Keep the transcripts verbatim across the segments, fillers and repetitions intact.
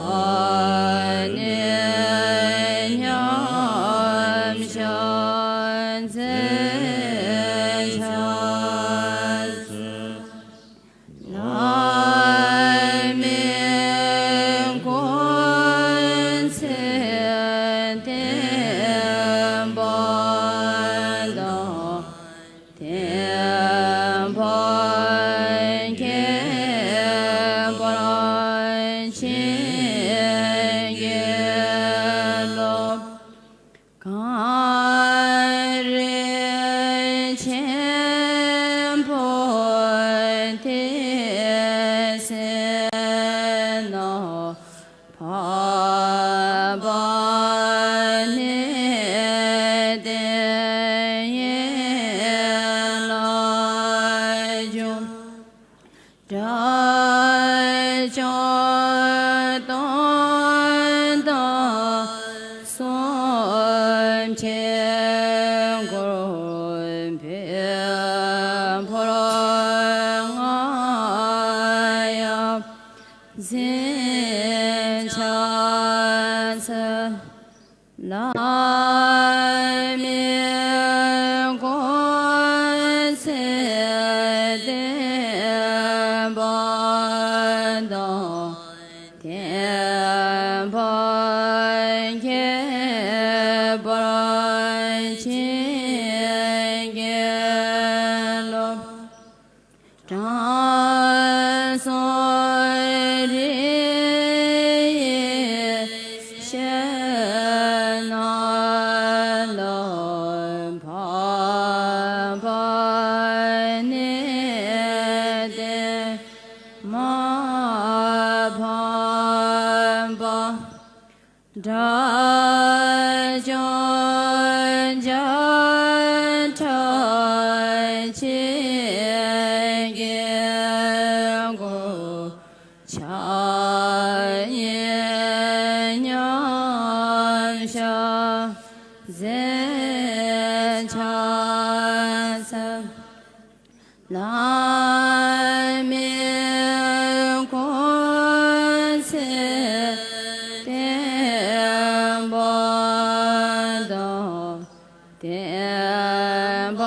ནས་མཉམ་བཞག་མཛད་བྱ། བླ་མའི་སྐུ་ཚེ་བརྟན་པ་དང་། བསྟན་པ་རྒྱས་པར་བྱིན་གྱིས་རློབས། གངས་རི་ཆེན་པོ་དེ་ཟིན་ན། བར་པ་ནས་བསྟན་ཡན་ལག་འབྱུང་། དགྲ་བཅོམ་སྟོན་དང་གསུམ་མཁྱེན་འཁོར་བོད་འཕགས་པོ་ལྔ་ཡང་ཟིན་ཕྱག་འཚལ། བླ་མའི་སྐུ་ཚེ་བརྟན་པ་དང་། བསྟན་པ་རྒྱས་པར་བྱིན་གྱིས་རློབས། དྲང་སྲོང་རིའི་ཕྱེད་ན་ལ། འཕགས་པ་ནས་བསྟན་མ་ཕམ་པ། དགྲ་བཅོམ་བྱ་ཁྲ་ཆིལ་གྱིས་བསྐོར། ཕྱག་གཉིས་མཉམ་བཞག་མཛད་ཕྱག་འཚལ། བླ་མའི་སྐུ་ཚེ་བརྟན་པ་དང་། བསྟན་པ་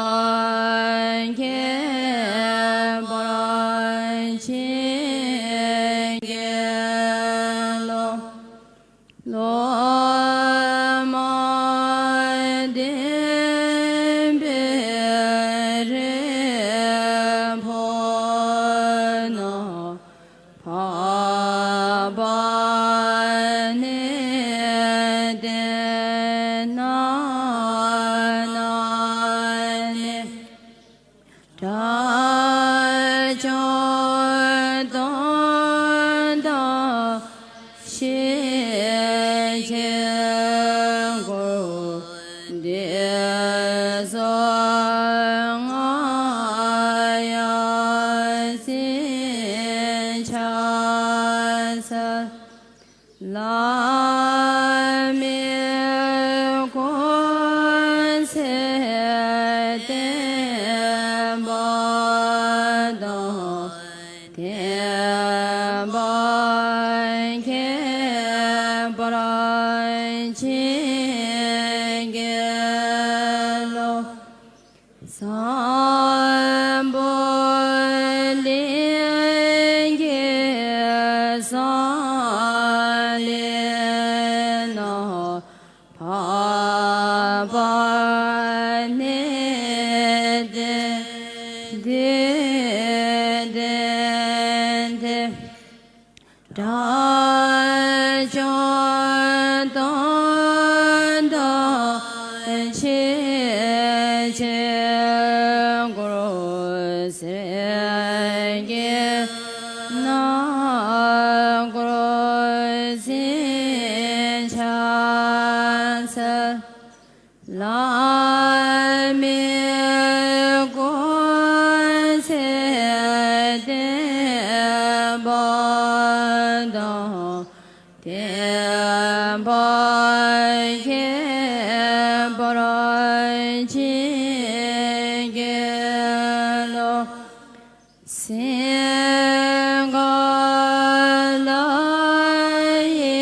རྒྱས་པར་བྱིན་གྱིས་རློབས། སློབ་མ་བསྟན་པའི་རི་བོ་ན། འཕགས་པ་ནས་བསྟན་ན་ནས། དགྲ་བཅོམ་སྟོན་དང་ཞི་བྱེད་འཁོར། འདི་སོགས་ལྔ་ཡང་ཟིན་ཕྱག་འཚལ། བླ་མའི་སྐུ་ཚེ་བརྟན་པ་དང་། བསྟན་པ་རྒྱས་པར་བྱིན་གྱིས་རློབས། འཛམ་བུ་གླིང་གི་ས་བླའི་ནང་། འཕགས་པ་ནས་བསྟན་འདི་བསྟན་ཏེ། དགྲ་བཅོམ་སྟོན་དང་ཞི་བྱེད་འཁོར། སེང་གེ་ནག་པོ་ཟིན་ཕྱག་འཚལ། བླ་མའི་སྐུ་ཚེ་བརྟན་པ་དང་། བསྟན་པ་རྒྱས་པར་བྱིན་གྱིས་རློབས། སིངྒ་ལ་ཡི་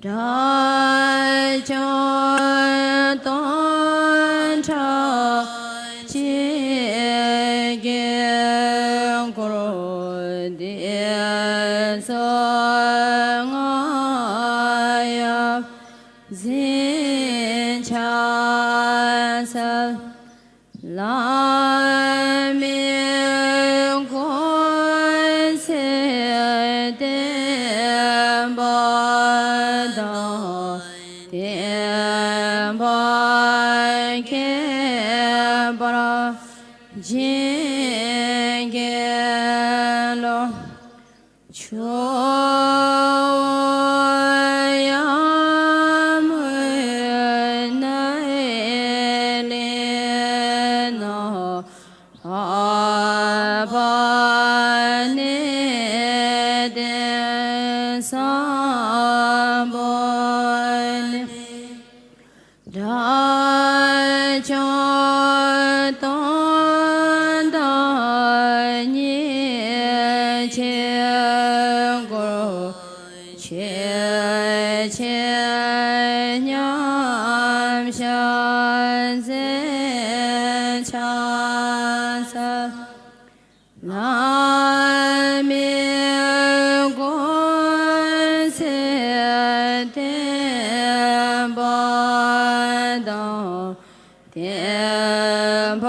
དགྲ་བཅོམ་སྟོང་ཕྲག་གཅིག་གི་འཁོར་འདས་གསུམ་མངའ་ཡབ་སྲས་ཕྱག་འཚལ། བླ་མེད་འཁོར་ཚེ་བརྟན་པ་དང་། བརྟན་པ་ཁྱད་པར་ཅན་གྱི་ལོ། ཆུ་བོ་ཡར་མོའི་ནགས་ལས་ནམ་འཕགས་པ་གནས་བརྟན་བཟང་པོ་ནས། དགྲ་བཅོམ་སྟོང་དང་ཉི་ཤུ་འཁོར་ཆོས་ཀྱི་མཉམ་གཞག་མཛད་ཕྱག་འཚལ། བླ་མེད་འཁོར་ཚེ་བརྟན་པ་དང་། བརྟན་པ་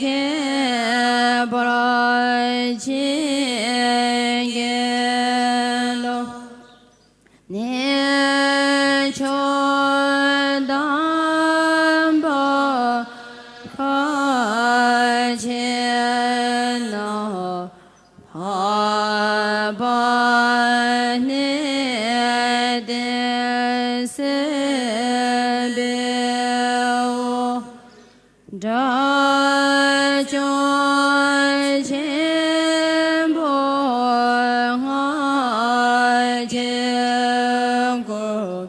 ཁྱད་པར་ཅན་གྱི་ལོ། གནས་མཆོག་དམ་པ་མཁའ་སྤྱོད་ན། འཕགས་པ་གནས་བརྟན་སྲིད་པའི་འོག་དགྲ་བཅོམ་ཆེན་པོ་ལྔ་བརྒྱའི་འཁོར་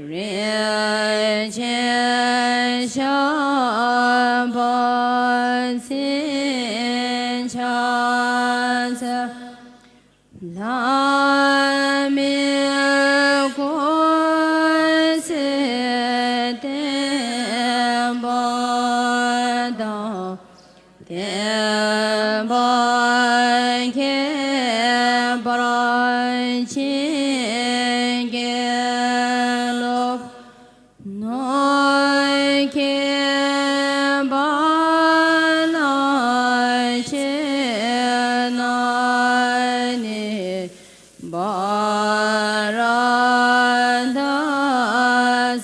རིན་ཆེན་ཞགས་པ་འཛིན་ཕྱག་འཚལ། བླ་མེད་འཁོར་ཚེ་བརྟན་པ་དང་། བརྟན་པ་ཁྱད་པར་ཅན་གྱི་ལོ། ནམ་མཁའི་ཕ་ལ་ཕྱིན་ན་ནི། འབར་འདབ་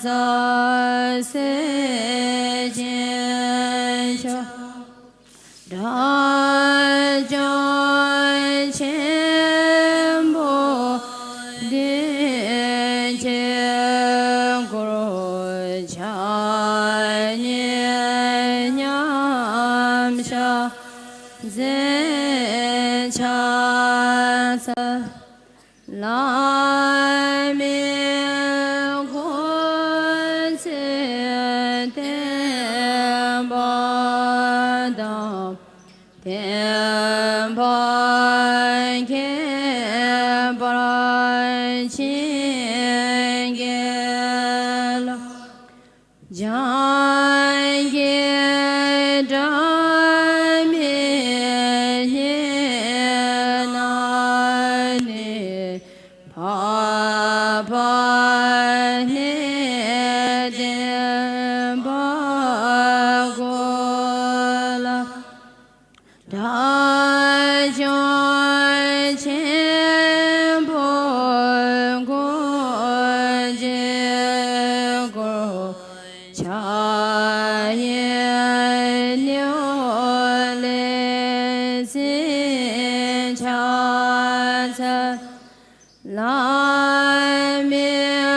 གསལ་བྱེད་ཅིང་ཁྱབ། དགྲ་བཅོམ་ཆེན་པོ་བདུན་བརྒྱའི་འཁོར་ཕྱག་གཉིས་མཉམ་གཞག་མཛད་ཕྱག་འཚལ། བླ་མེད་འཁོར་ཚེ་བརྟན་པ་དང་། བརྟན་པ་ཁྱད་པར་ཅན་གྱི་ལོ། འཇམ་དབྱངས་སྒྲ་མི་སྙན་ན་ནི། འཕགས་པ་གནས་བརྟན་པ་གོ་ལ། དགྲ་བཅོམ་ཆེན་པོ་དགུ་བརྒྱའི་འཁོར་ཕྱག་གཡས་གཡོན་ལས་འཛིན་ཕྱག་འཚལ། བླ་མེད་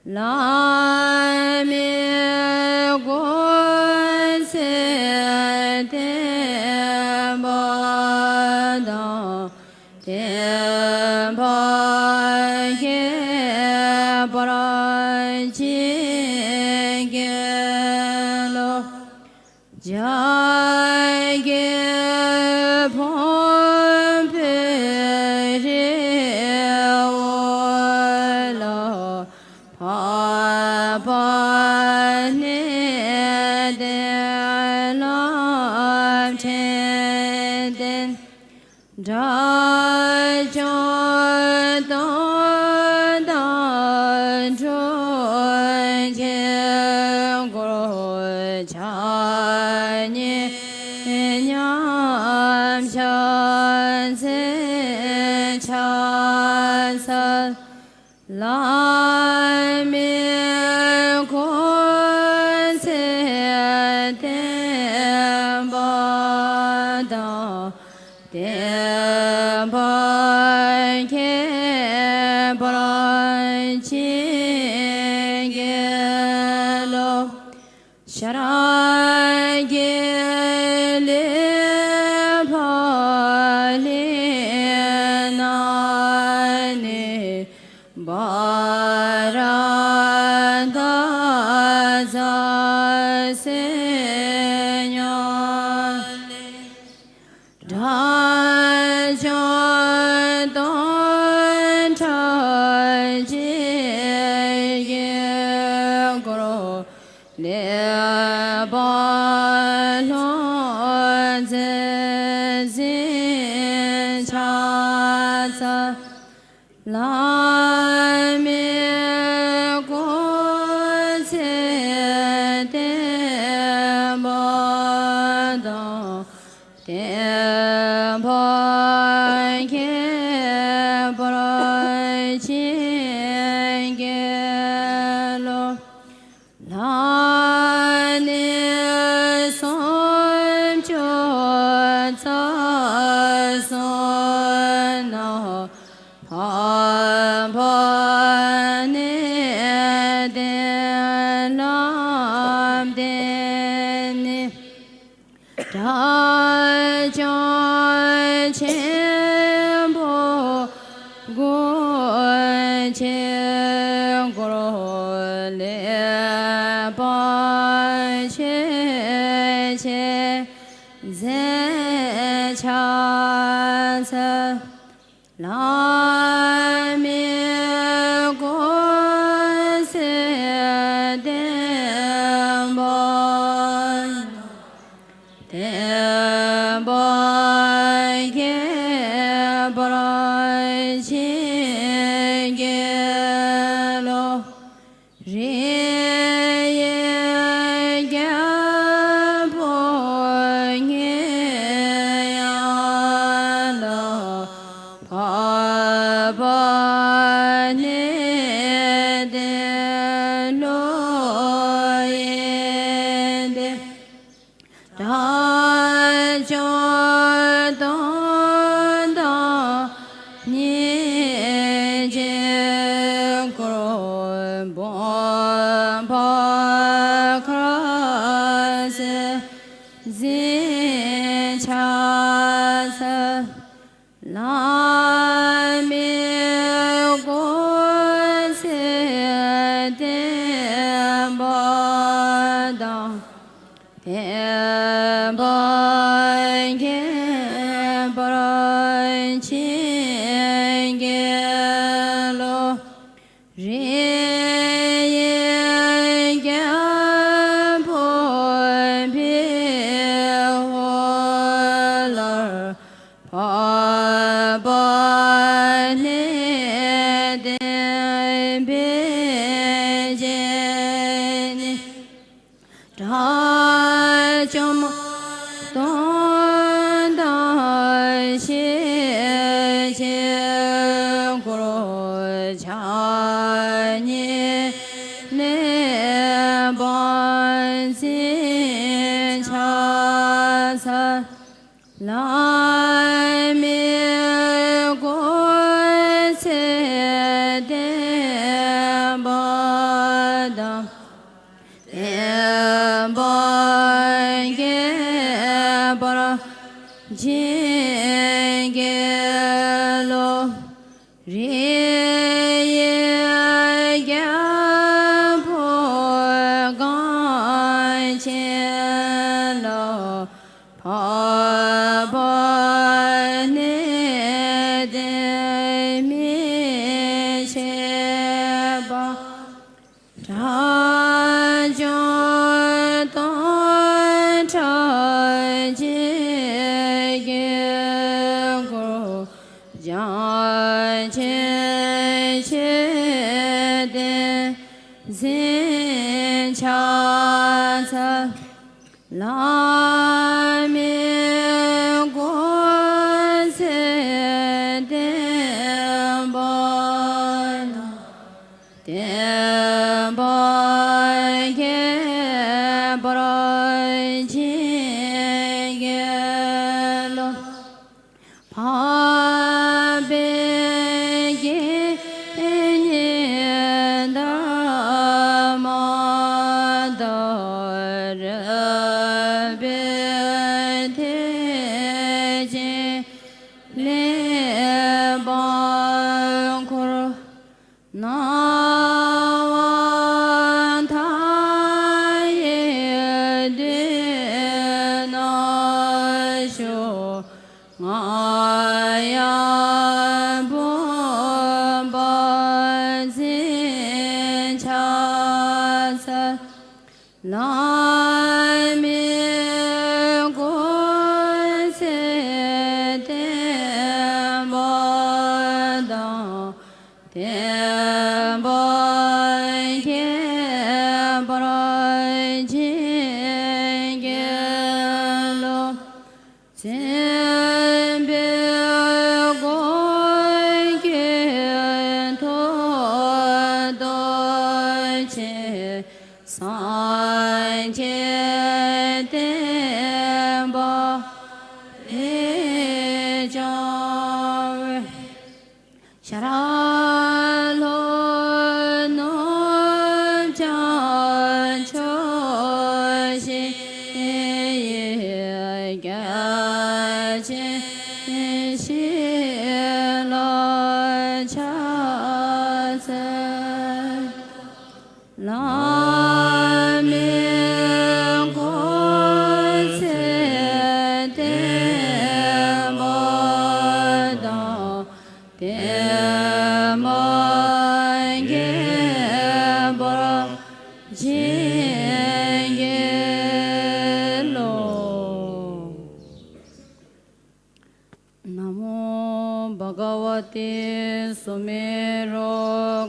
བླ་མའི་སྐུ་ཚེ་བརྟན་པ་དང་། བསྟན་པ་རྒྱས་པར་བྱིན་གྱིས་རློབས། བྱ་རྒོད་ཕུང་པོའི་རི་བོ་ལ། འཕགས་པ་གནས་བརྟན་ལམ་ཕྲན་བརྟན། དགྲ་བཅོམ་སྟོབས་དང་འགྲོ་ཆེན་འཁོར། ཕྱག་གཉིས་མཉམ་བཞག་མཚན་ཕྱག་འཚལ། བླ་མའི་སྐུ་ཚེ་བརྟན་པ་དང་། བསྟན་པ་རྒྱས་པར་བྱིན་གྱིས་རློབས། ཤཱཀྱ་ལི་པ་ལི་ན་ནི། བྷ་ར་ཏ་ཙ་སེ་ཉ་ལི། དགྲ་བཅོམ་སྟོབས་དང་འགྲོ་ཆེན་འཁོར། ལེགས་པར་ལྷུང་བྱས་མཚན་ཕྱག་འཚལ། བླ་མའི་སྐུ་ཚེ་བརྟན་པ་དང་། བསྟན་པ་རྒྱས་པར་བྱིན་གྱིས་རློབས། ལྷ་གནས་སུམ་ཅུ་རྩ་གསུམ་ན། འཕགས་པ་གནས་བརྟན་ལམ་བརྟན་ནི། དགྲ་བཅོམ་ཆེན་པོ་མགོན་ཆེན་འཁོར། ལེགས་པར་མཆོད་བྱས་མཚན་ཕྱག་འཚལ། བླ་མའི་སྐུ་ཚེ་བརྟན་པ། བསྟན་པ་རྒྱས་པར་བྱིན་གྱིས་རློབས། རིགས་དབྱེ་རྒྱལ་པོ་ལྔའི་ཡན་ལག་འཕགས་པ་གནས་བརྟན་བློ་ཡི་གདན། དགྲ་བཅོམ་སྟོབས་དང་ཉེར་གཅིག་འཁོར། སྤངས་པ་ཁ་ཟས་འཛིན་ཕྱག་འཚལ། བླ་མའི་སྐུ་ཚེ་བརྟན་པ་དང་། བསྟན་པ་རྒྱས་པར་བྱིན་གྱིས་རློབས། རིགས་དབྱེ་རྒྱལ་པོ་བི་ཧོ་ལར། འཕགས་པ་གནས་བརྟན་པའི་རྗེས་ནི། དགྲ་བཅོམ་སྟོབས་དང་ཞི་བྱེད་འཁོར། ཕྱག་གཉིས་གནས་པར་མཚན་ཕྱག་འཚལ། བླ་མའི་སྐུ་ཚེ་བརྟན་པ་ བསྟན་པ་རྒྱས་པར་བྱིན་གྱིས་རློབས། རིགས་ཀྱི་རྒྱལ་པོ་གངས་ཅན་ལ། འཕགས་པ་གནས་བརྟན་མི་ཕྱེད་པ། དགྲ་བཅོམ་སྟོང་ཕྲག་གཅིག་གི་སྐུ། བྱང་ཆུབ་ཆོས་ཏེ་འཛིན་ཕྱག་འཚལ། བླ་མེད་སྐུ་ཚེ་བརྟན་པ་དང་། བསྟན་པ་རྒྱས་པར་བྱིན་གྱིས་རློབས། འཕགས་པའི་དགེ་བསྙེན་དང་མ་དག་རབ་སྦས་ཐེག་ཆེན་ལེགས་པར་འཁུར། སྣང་བ་མཐའ་ཡས་མདུན་ན་བཞུགས། རྔ་ཡབ་བུམ་པ་འཛིན་ཕྱག་འཚལ། བླ་མེད་སྐུ་ཚེ་བརྟན་པ་དང་། བསྟན་པ་རྒྱས་པར་བྱིན་གྱིས་རློབས། མཚན་དཔལ་སྐུ་གྱི་ཐུགས་རྡོ་རྗེ། སངས་རྒྱས་བསྟན་པ་ལས་བྱུང་བའི། ཤར་ལྷོ་ནུབ་བྱང་ཕྱོགས་བཞི་ཡི། རྒྱལ་ཆེན་བཞི་ལ་ཕྱག་འཚལ། བླ་མེད་སྐུ་ཚེ་བརྟན་པ་དང་། བསྟན་པ་རྒྱས་པར་བྱིན་གྱིས་རློབས། ན་མོ་བྷ་ག་ཝ་ཏི་སུ་མེ་རུ་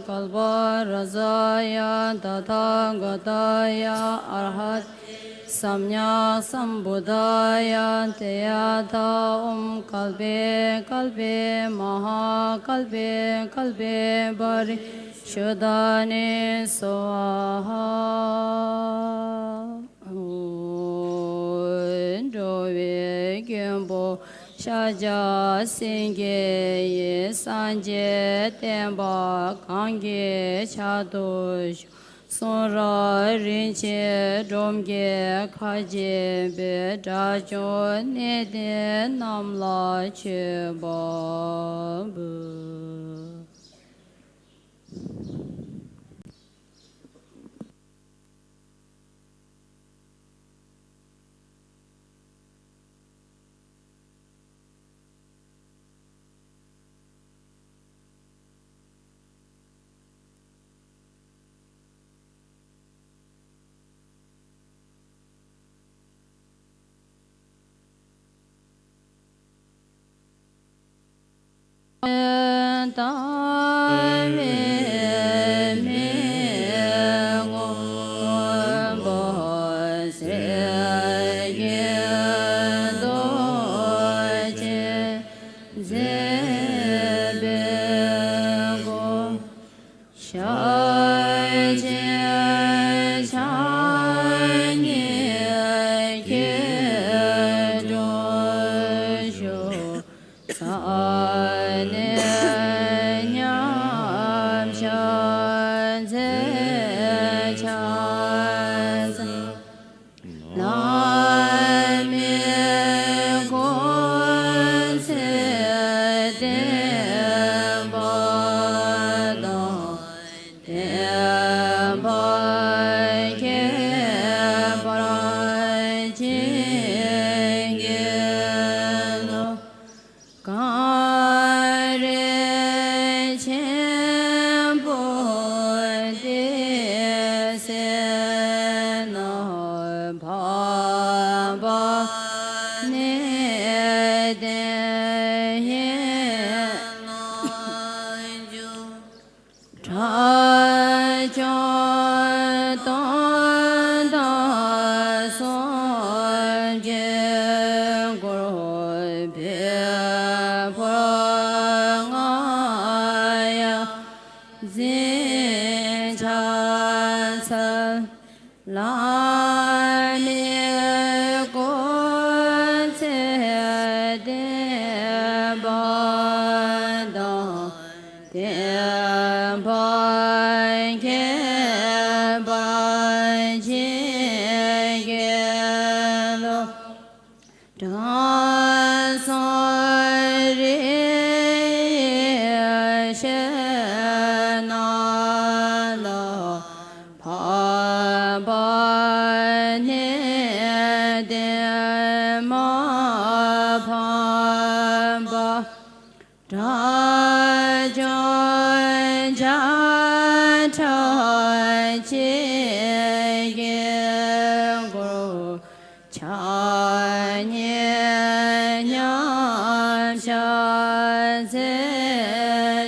ཀལ་པ་ར་ཛ་ཡ་ཏ་ཐཱ་ག་ཏཱ་ཡ་ཨར་ཧ་ཏེ་སམྱཀ་སམ་བུདྡྷཱ་ཡ། ཏདྱ་ཐཱ། ཨོཾ་ཀལ་པེ་ཀལ་པེ་མ་ཧཱ་ཀལ་པེ་ཀལ་པེ་པ་རི་ཤུདྡྷཱ་ནི་སྭཱ་ཧཱ། འགྲོ་བའི་མགོན་པོ་ཤཱཀྱ་སེང་གེ་ཡི། སངས་རྒྱས་བསྟན་པ་གང་གི་ཕྱག་ཏུ་བཞུགས། གསུང་རབ་རིན་ཆེན་སྒྲོམ་གྱིས་ཁ་བྱེ་བའི། དགྲ་བཅོམ་གནས་བརྟན་རྣམས་ལ་མཆོད་པ་འབུལ། ཕྱག་ཆེན་ཕྱག་བརྙེས་སྐྱེ་འགྲོ་ཤོག་ས་གནས་མཉམ་ བླ་མའི་སྐུ་ཚེ་བརྟན་པ་དང་། བསྟན་པ་རྒྱས་པར་བྱིན་གྱིས་རློབས། དྲང་སྲོང་རིའི་ཡེ་ཤེས་རྣམས་ལ། འཕགས་པ་གནས་བརྟན་མ་ཕམ་པ། དགྲ་བཅོམ་བརྒྱ་ཕྲག་གཅིག་གིས་བསྐོར། ཕྱག་གཉིས་མཉམ་གཞག་མཛད་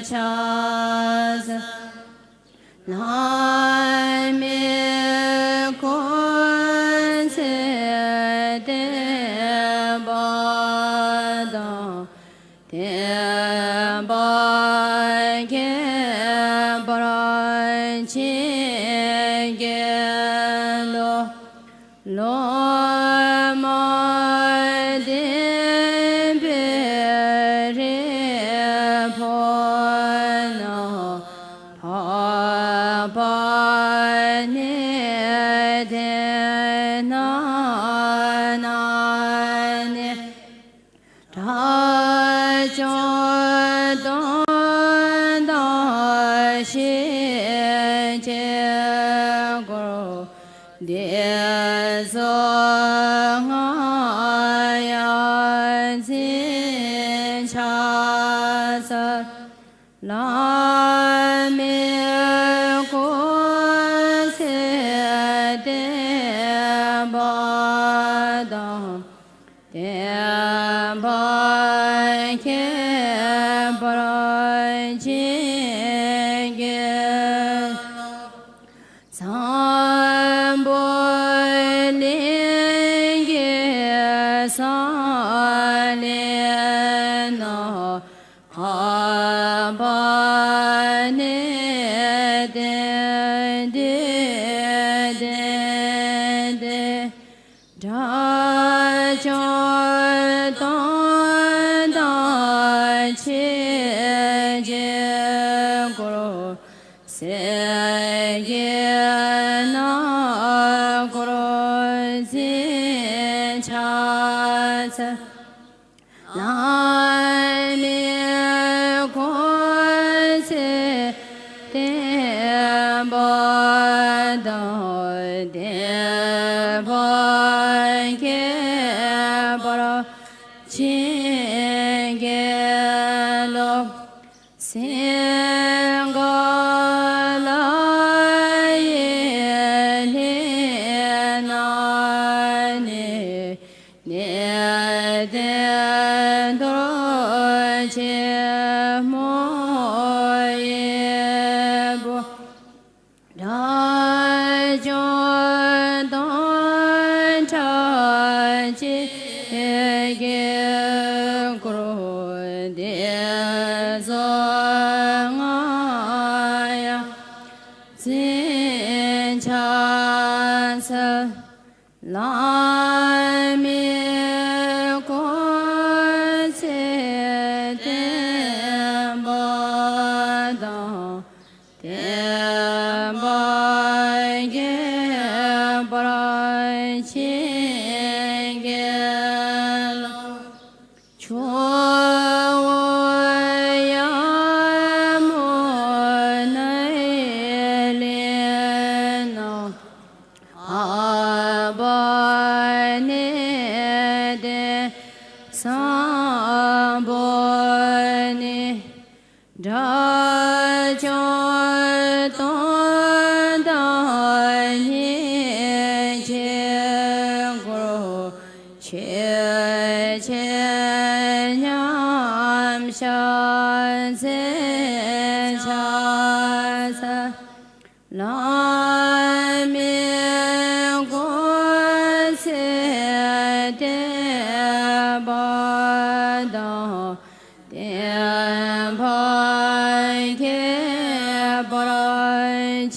ཕྱག་འཚལ། བླ་མའི་སྐུ་ཚེ་བརྟན་པ་དང་། བསྟན་པ་རྒྱས་པར་བྱིན་གྱིས་རློབས། སློབ་མ་བསྟན་པའི་རིགས་པོ་རྣམས། འཕགས་པ་གནས་བརྟན་རྣམས་ནས། དགྲ་བཅོམ་སྟོན་དང་ཞི་བྱེད་བསྐོར། སྡེ་སྲིད་ལྔ་ཡང་འཛིན་ཕྱག་འཚལ། བླ་མའི་སྐུ་ཚེ་བརྟན་པ་དང་། བསྟན་པ་རྒྱས་པར་བྱིན་གྱིས། འཛམ་བུ་གླིང་གི་ས་གླིང་རྣམས། འཕགས་པ་གནས་བརྟན་འདི་བརྟན་ཏེ། དགྲ་བཅོམ་སྟོན་དང་ཞི་བྱེད་བསྐོར། སྲས་ཀྱི་རྣམ་པར་འཛིན་ཕྱག་འཚལ། བླ་མའི་སྐུ་ཚེ་བརྟན་པ་དང་། བསྟན་པ་རྒྱས་པར་བྱིན་གྱིས་རློབས། སིངྒ་ལ་ཡི་གླིང་རྣམས་ནས། གནས་བརྟན་རྡོ་རྗེ་མོ་ཡི་བུ། དགྲ་བཅོམ་སྟོན་ཕྲག་གཅིག་གིས་བསྐོར། སྡེ་སྲིད་ལྔ་ཡང་འཛིན་ཕྱག་འཚལ། བླ་མའི་སྐུ་ཚེ་བརྟན་པ་དང་། བསྟན་པ་རྒྱས་པར་བྱིན་གྱིས་རློབས། ཇོ་བོ་ཡ་མུ་ནའི་གླིང་རྣམས། འཕགས་པ་གནས་བརྟན་བཟང་པོ་ནས། དགྲ་བཅོམ་སྟོན་དང་ཞི་བྱེད་བསྐོར། ཆོས་འཆད་མཉམ་བཞག་མཛད་ཕྱག་འཚལ། བླ་མའི་སྐུ་ཚེ་བརྟན་པ་དང་། བསྟན་པ་རྒྱས་པར་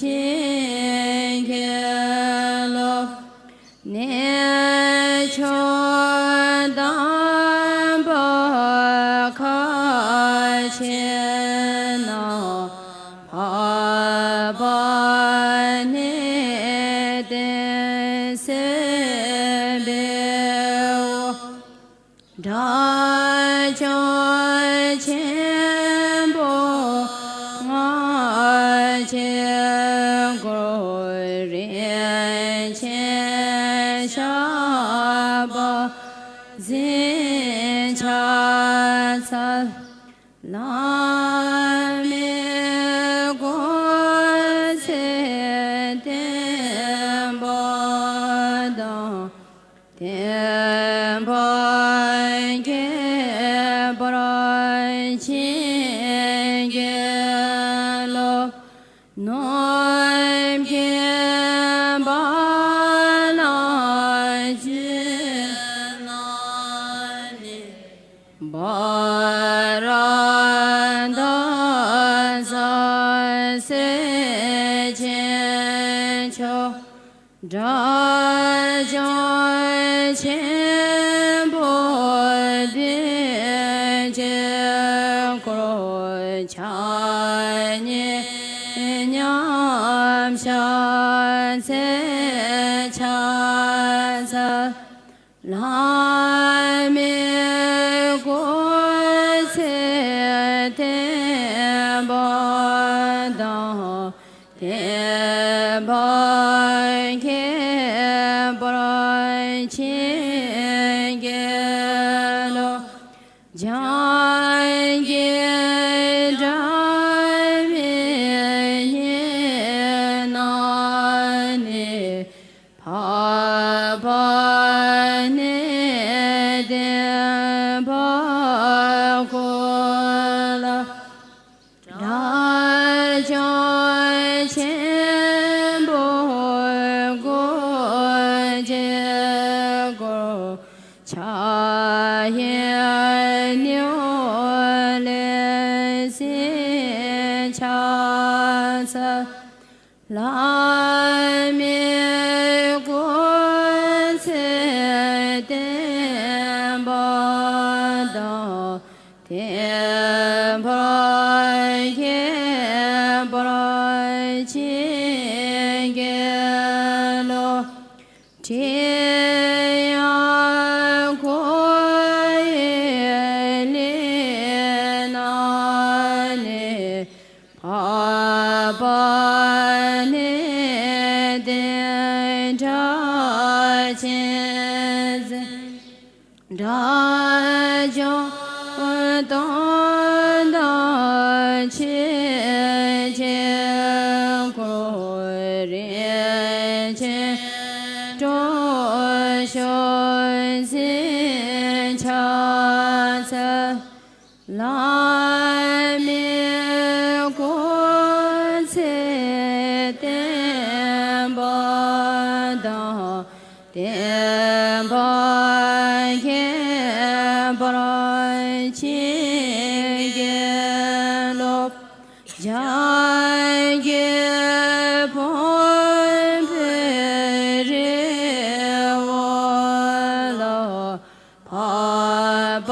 བྱིན་གྱིས་ གནས་མཆོག་དམ་པ་ཁ་ཆེ་ན། འཕགས་པ་གནས་བརྟན་སྲིད་པའི་དབུ། དགྲ་བཅོམ་ཆེན་པོ་ལྔ་བརྒྱའི་སྐུ། རིན་ཆེན་ཞགས་པ་འཛིན་ཕྱག་འཚལ། བླ་མའི་སྐུ་ཚེ་བརྟན་པ་དང་། བསྟན་པ་རྒྱས་པར་བྱིན་གྱིས་རློབས། ནོར་གྱི་བ་ལང་སྤྱོད་ན་ནི། འབར་བ་དང་སྲིད་ཞིའི་ཆོས། དགྲ་བཅོམ་ཆེན་པོ་བདུད་ཀྱི་སྐུ། ཕྱག་གཉིས་མཉམ་ཞབས་རྩེ་ཕྱག་འཚལ། བླ་མའི་སྐུ་ཚེ་བརྟན་པ་དང་། བསྟན་པ་རྒྱས་པར་བྱིན་གྱིས་རློབས། འཇམ་དཔལ་དྲི་མེད་ཉིད་ན་ནི། འཕགས་པ་གནས་བརྟན་དཔལ་སྐུ་ལ། དགྲ་བཅོམ་ཆེན་པོ་དགུ་བརྒྱའི་སྐུ། ཕྱག་གཡས་གཡོན་ལས་སྲིད་ཕྱག་འཚལ། བླ་མའི་སྐུ་ཚེ་བརྟན་པ་དང་། བསྟན་པ་རྒྱས་པར་བྱིན་གྱིས་རློབས། ཁྲི་ཡང་སྐུ་ཡི་ལི་ན་ནི། འཕགས་པ་གནས་བརྟན་དྲག་ཅན་འཛིན། དགྲ་བཅོམ་སྟོང་དང་ཕྱེད་ཀྱི་སྐུ། རིན་ཆེན་གྲོ་བཞིན་འཛིན་ཕྱག་འཚལ། བླ་མའི་སྐུ་ཚེ་བརྟན་པ་དང་། བསྟན་པ་རྒྱས་པར་བྱིན་གྱིས་རློབས། ཞབས་ཀྱི་ཕུང་པོའི་རི་བོ་ལ། འཕགས་པ་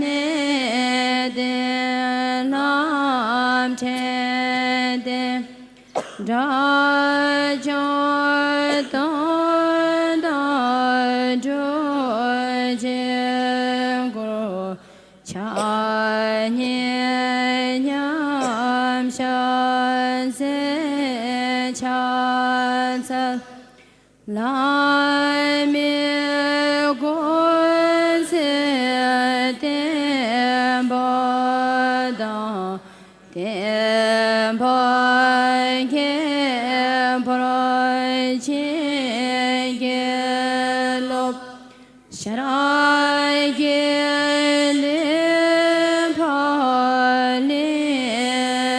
གནས་བརྟན་ལྷ་ཕྲེང་ལྡན། དགྲ་བཅོམ་སྟོང་དང་སྤྲུལ་པའི་སྐུ། ཕྱག་གཉིས་མཉམ་ཞབས་རྩེ་ཕྱག་འཚལ། བླ་མའི་སྐུ་ཚེ་བརྟན་པ་དང་། བསྟན་པ་རྒྱས་པར་བྱིན་གྱིས་རློབས། ཤཱཀྱའི་གླིང་པ་ལི་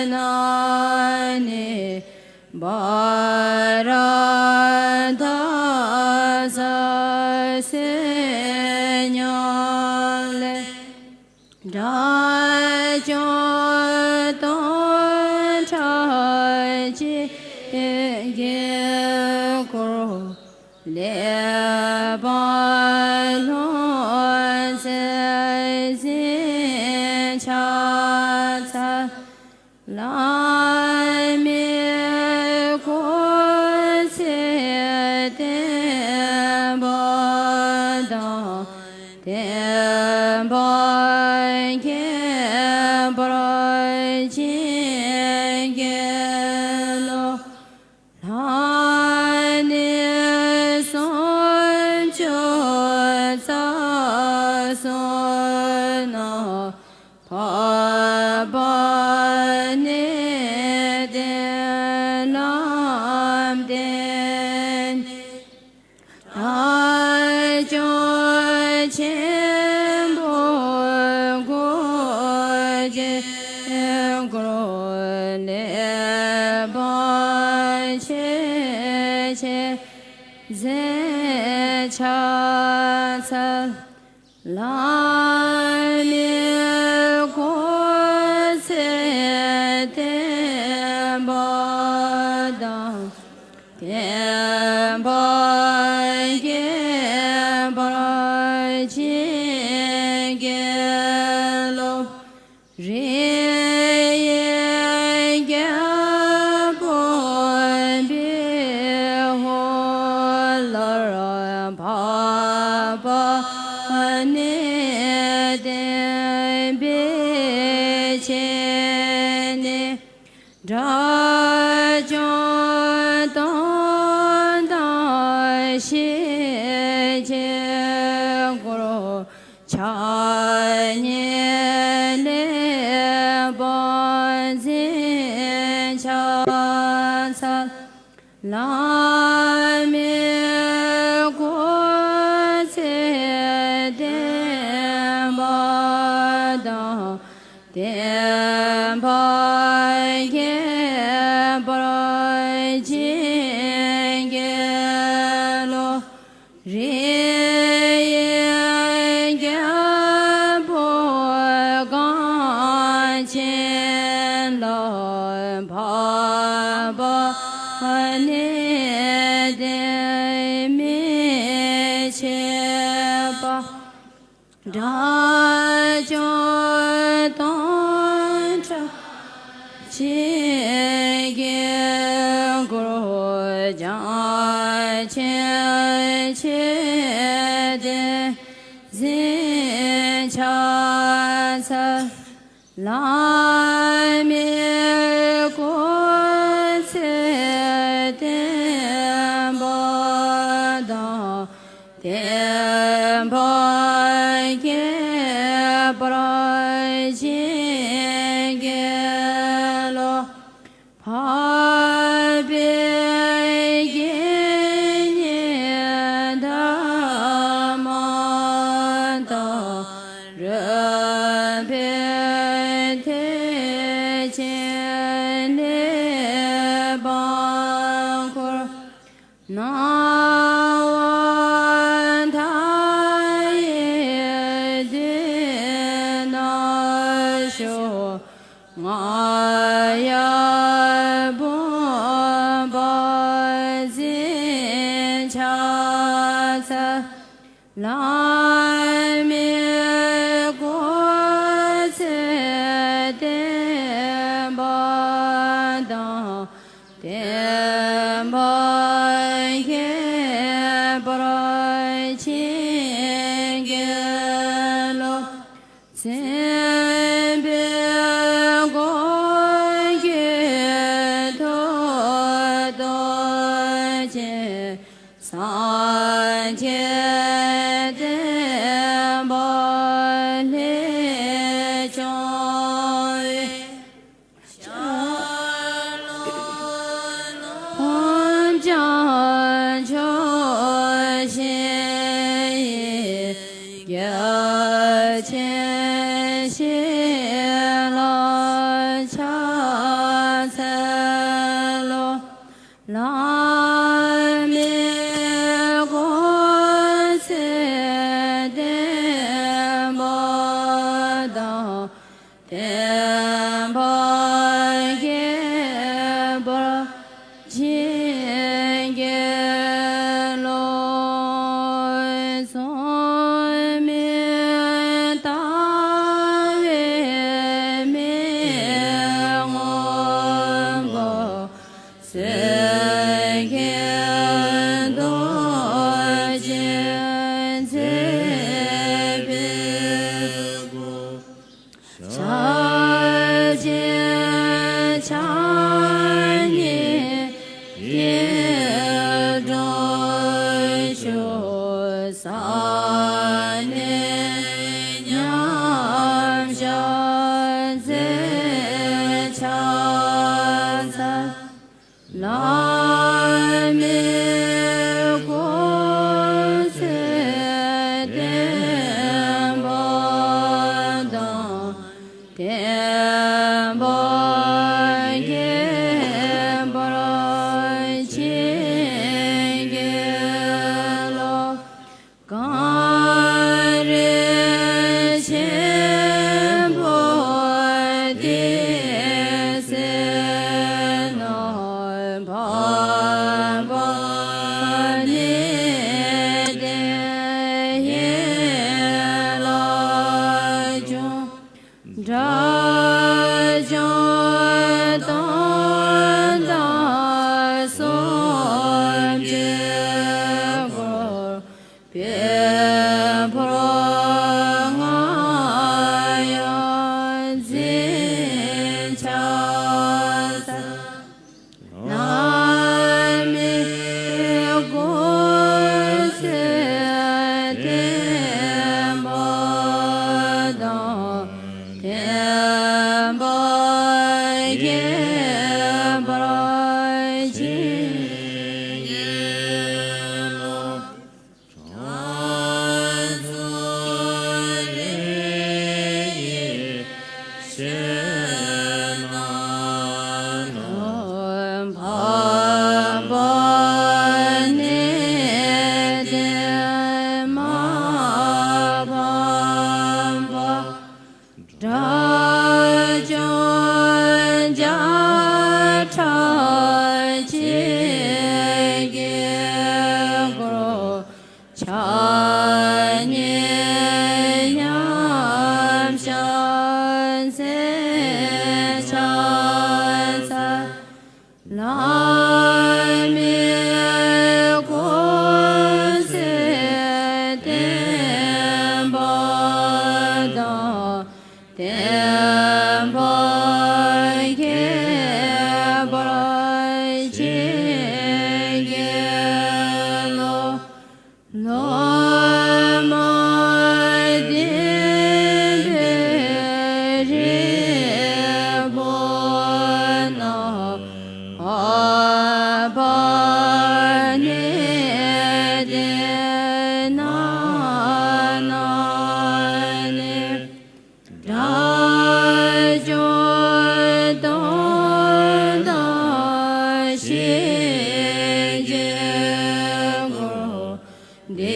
ན་ནི། འབར་བ་དང་སྲིད་ཞིའི་ཉམས་ལེན། དགྲ་བཅོམ་སྟོང་ཕྲག་གཅིག་གི་སྐུ། ལེགས་པར་ལྷུང་བྱེད་ཟིན་ཕྱག་འཚལ། བླ་མའི་སྐུ་ཚེ་བརྟན་པ་དང་། བསྟན་པ་རྒྱས་པར་བྱིན་གྱིས་རློབས། ལྷ་གནས་སུམ་ཅུ་རྩ་གསུམ་ན། འཕགས་པ་གནས་བརྟན་ལམ་བརྟན། དལ་འབྱོར་ཆེན་པོ་འགོག་བྱེད་སྐུ། ལེགས་པར་མཆོད་ཅིང་ཟིན་ཕྱག་འཚལ། བླ་མའི་སྐུ་ཚེ་བརྟན་པ་དང་། བསྟན་པ་རྒྱས་པར་བྱིན་གྱིས་རློབས། རིགས་དབྱེ་རྒྱལ་པོ་བི་ཧོ་ལར། འཕགས་པ་གནས་བརྟན་པའི་ཆེད་ནས། དགྲ་བཅོམ་སྟོང་དང་ཞི་བྱེད་སྐུ། ཕྱག་གཉིས་ལེགས་པར་འཛིན་ཕྱག་འཚལ། བླ་མའི་སྐུ་ཚེ་བརྟན་པ་དང་། བསྟན་པ་རྒྱས་པར་བྱིན་གྱིས་རློབས། རིགས་དབྱེ་རྒྱལ་པོ་གངས་ཅན་ལ། འཕགས་པ་གནས་བརྟན་མི་ཕྱེད་པ། དགྲ་བཅོམ་སྟོང་ཕྲག་བྱིན་གྱིས་བསྐོར། བརྒྱ་བྱིན་ཆོས་དེ་ཟིན་ཕྱག་འཚལ། བླ་མའི་སྐུ་ཚེ་བརྟན་པ་དང་། བསྟན་པ་རྒྱས་པར་བྱིན་གྱིས་རློབས། འཕགས་པའི་དགེ་བསྙེན་དར་མ་དང་། རོལ་པའི་མཐེབ་ཆེན་ལེགས་པར་འཁུར། སྣང་བ་མཐའ་ཡས་མདུན་ན་བཞུགས། རྔ་ཡབ་བུམ་པ་འཛིན་ཕྱག་འཚལ། བླ་མའི་སྐུ་ཚེ་བརྟན་པ་དང་། བསྟན་པ་རྒྱས་པར་བྱིན་གྱིས་རློབས། མཚན་དཔེའི་སྒོ་འགྱུར་ཐུགས་རྡོ་རྗེ། སངས་རྒྱས་བསྟན་པ་ལས་བྱུང་བའི། ཤར་ལྷོ་ནུབ་བྱང་ཕྱོགས་བཞི་ཡི། རྒྱལ་ཆེན་བཞི་ལ་ཕྱག་འཚལ་ལོ། བླ་མའི་སྐུ་ཚེ་བརྟན་པ་དང་། བསྟན་པ་རྒྱས་པར་བྱིན་གྱིས་རློབས། འདི་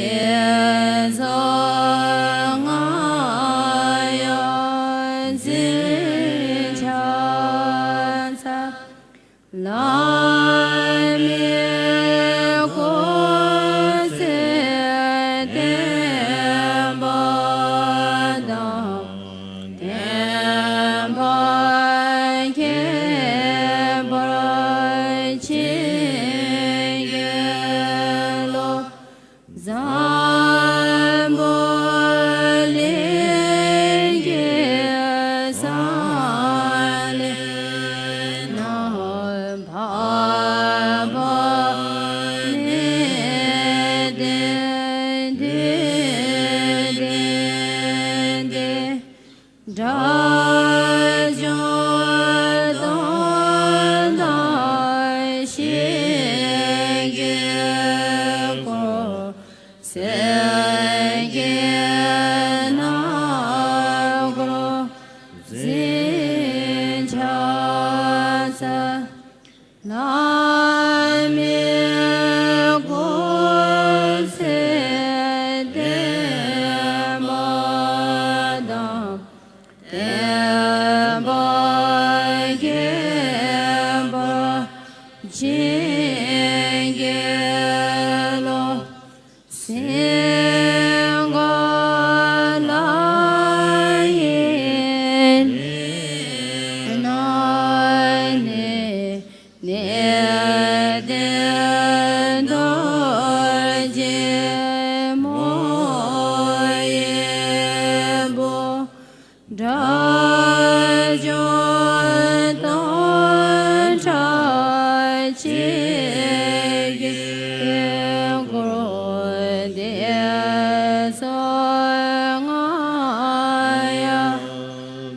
ཚོ་ང་ཡང་འཛིན་ཆགས་ཚར། བླ་མའི་སྐུ་ཚེ་བརྟན་པ་དང་། བསྟན་པ་རྒྱས་པར་བྱིན་གྱིས་རློབས། འཛམ་བུ་གླིང་གི་ས་གནས་རྣམས་འཕགས་པ་ནས་བསྟན་ཏེ། འདུས་བསྟན་ཏེ། དགྲ་བཅོམ་སྟོང་དང་ཞི་བའི་སྐུ། སེང་གེ་རྣམ་དགུང་འཛིན་ཕྱག་འཚལ། བླ་མའི་སྐུ་ཚེ་བརྟན་པ་དང་། བསྟན་པ་རྒྱས་པར་བྱིན་གྱིས་རློབས། སིངྒ་ལ་ཡི་གནས་ནས་གནས་བརྟན་རྡོ་རྗེ་མོ་ཡི་བུ། དགྲ་བཅོམ་སྟོང་ཕྲག་གཅིག་གི་སྐུ། འདི་ཚོ་ང་ཡང་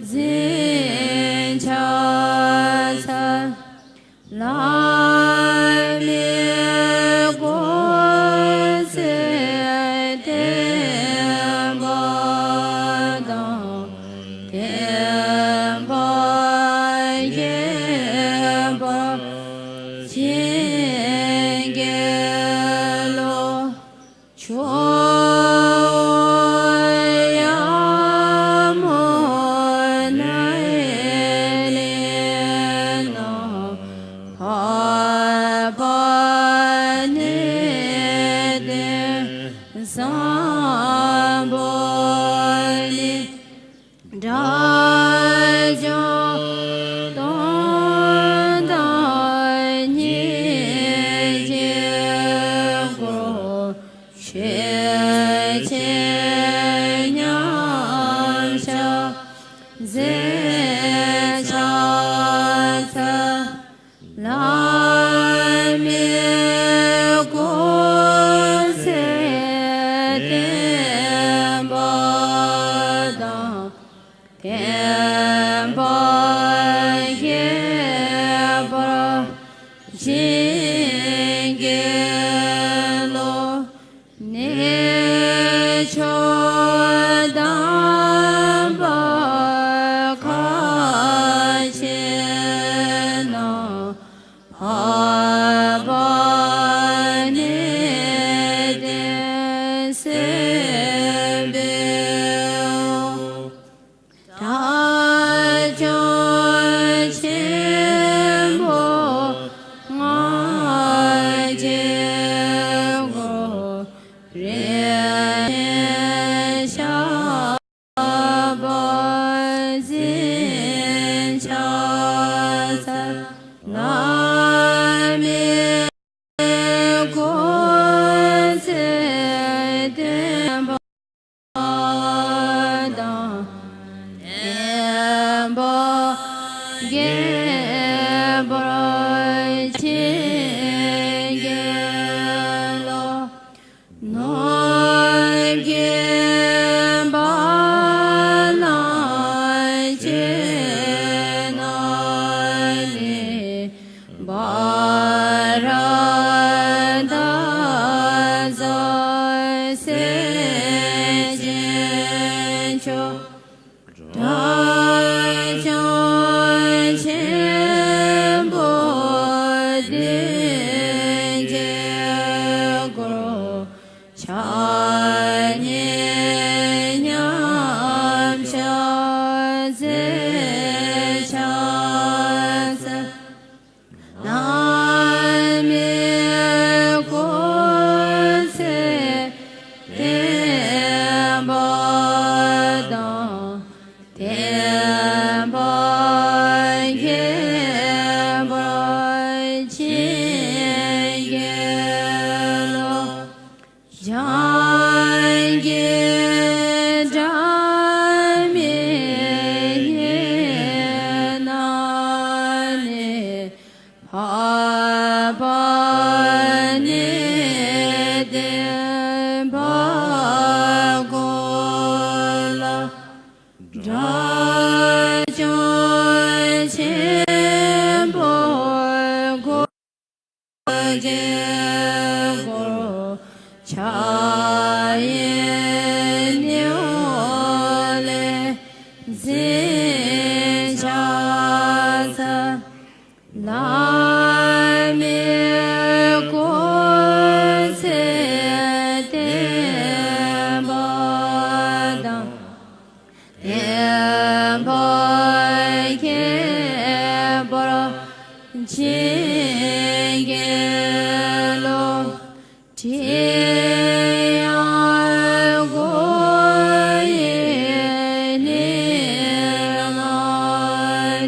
འཛིན་ཕྱག་འཚལ། བླ་མའི་སྐུ་ཚེ་བརྟན་པ་དང་། བསྟན་པ་རྒྱས་པར་བྱིན་གྱིས་རློབས། ཇོ་བོ་ཡར་མོ་ནའི་ལེན་ནང་འཕགས་པ་ནས་བསྟན་འཛམ་བུ་གླིང་། དགྲ་བཅོམ་སྟོང་དང་ཉིས་བརྒྱའི་སྐུ། ཆོས་ཀྱི་མཉམ་གཞག་འཛིན་ཕྱག་འཚལ། བླ་མའི་སྐུ་ཚེ་བརྟན་པ་དང་། བསྟན་པ་རྒྱས་པར་བྱིན་གྱིས་རློབས། གནས་མཆོག་ ཕྱག་ཉེ་མཉམ་བཞག་མཛད་ཕྱག་འཚལ། བླ་མའི་སྐུ་ཚེ་བརྟན་པ་དང་། བསྟན་པ་རྒྱས་པར་བྱིན་གྱིས་རློབས། སྦྱངས་ཀྱི་སྒྲ་མི་སྙན་ནས། འཕགས་པ་ནས་བསྟན་པ་ཀུན་ལ། སྒྲ་སྐྱོང་ཆེན་པོའི་སྐུ་དཀྱིལ་འཁོར། ཕྱག་གཡས་གཡོན་ལས་མཛད་ཕྱག་འཚལ། བླ་མའི་སྐུ་ཚེ་བརྟན་པ་དང་། བསྟན་པ་རྒྱས་པར་བྱིན་གྱིས་རློབས། ཁྲི་ཡང་སྒོ་ཡི་གླིང་ལ་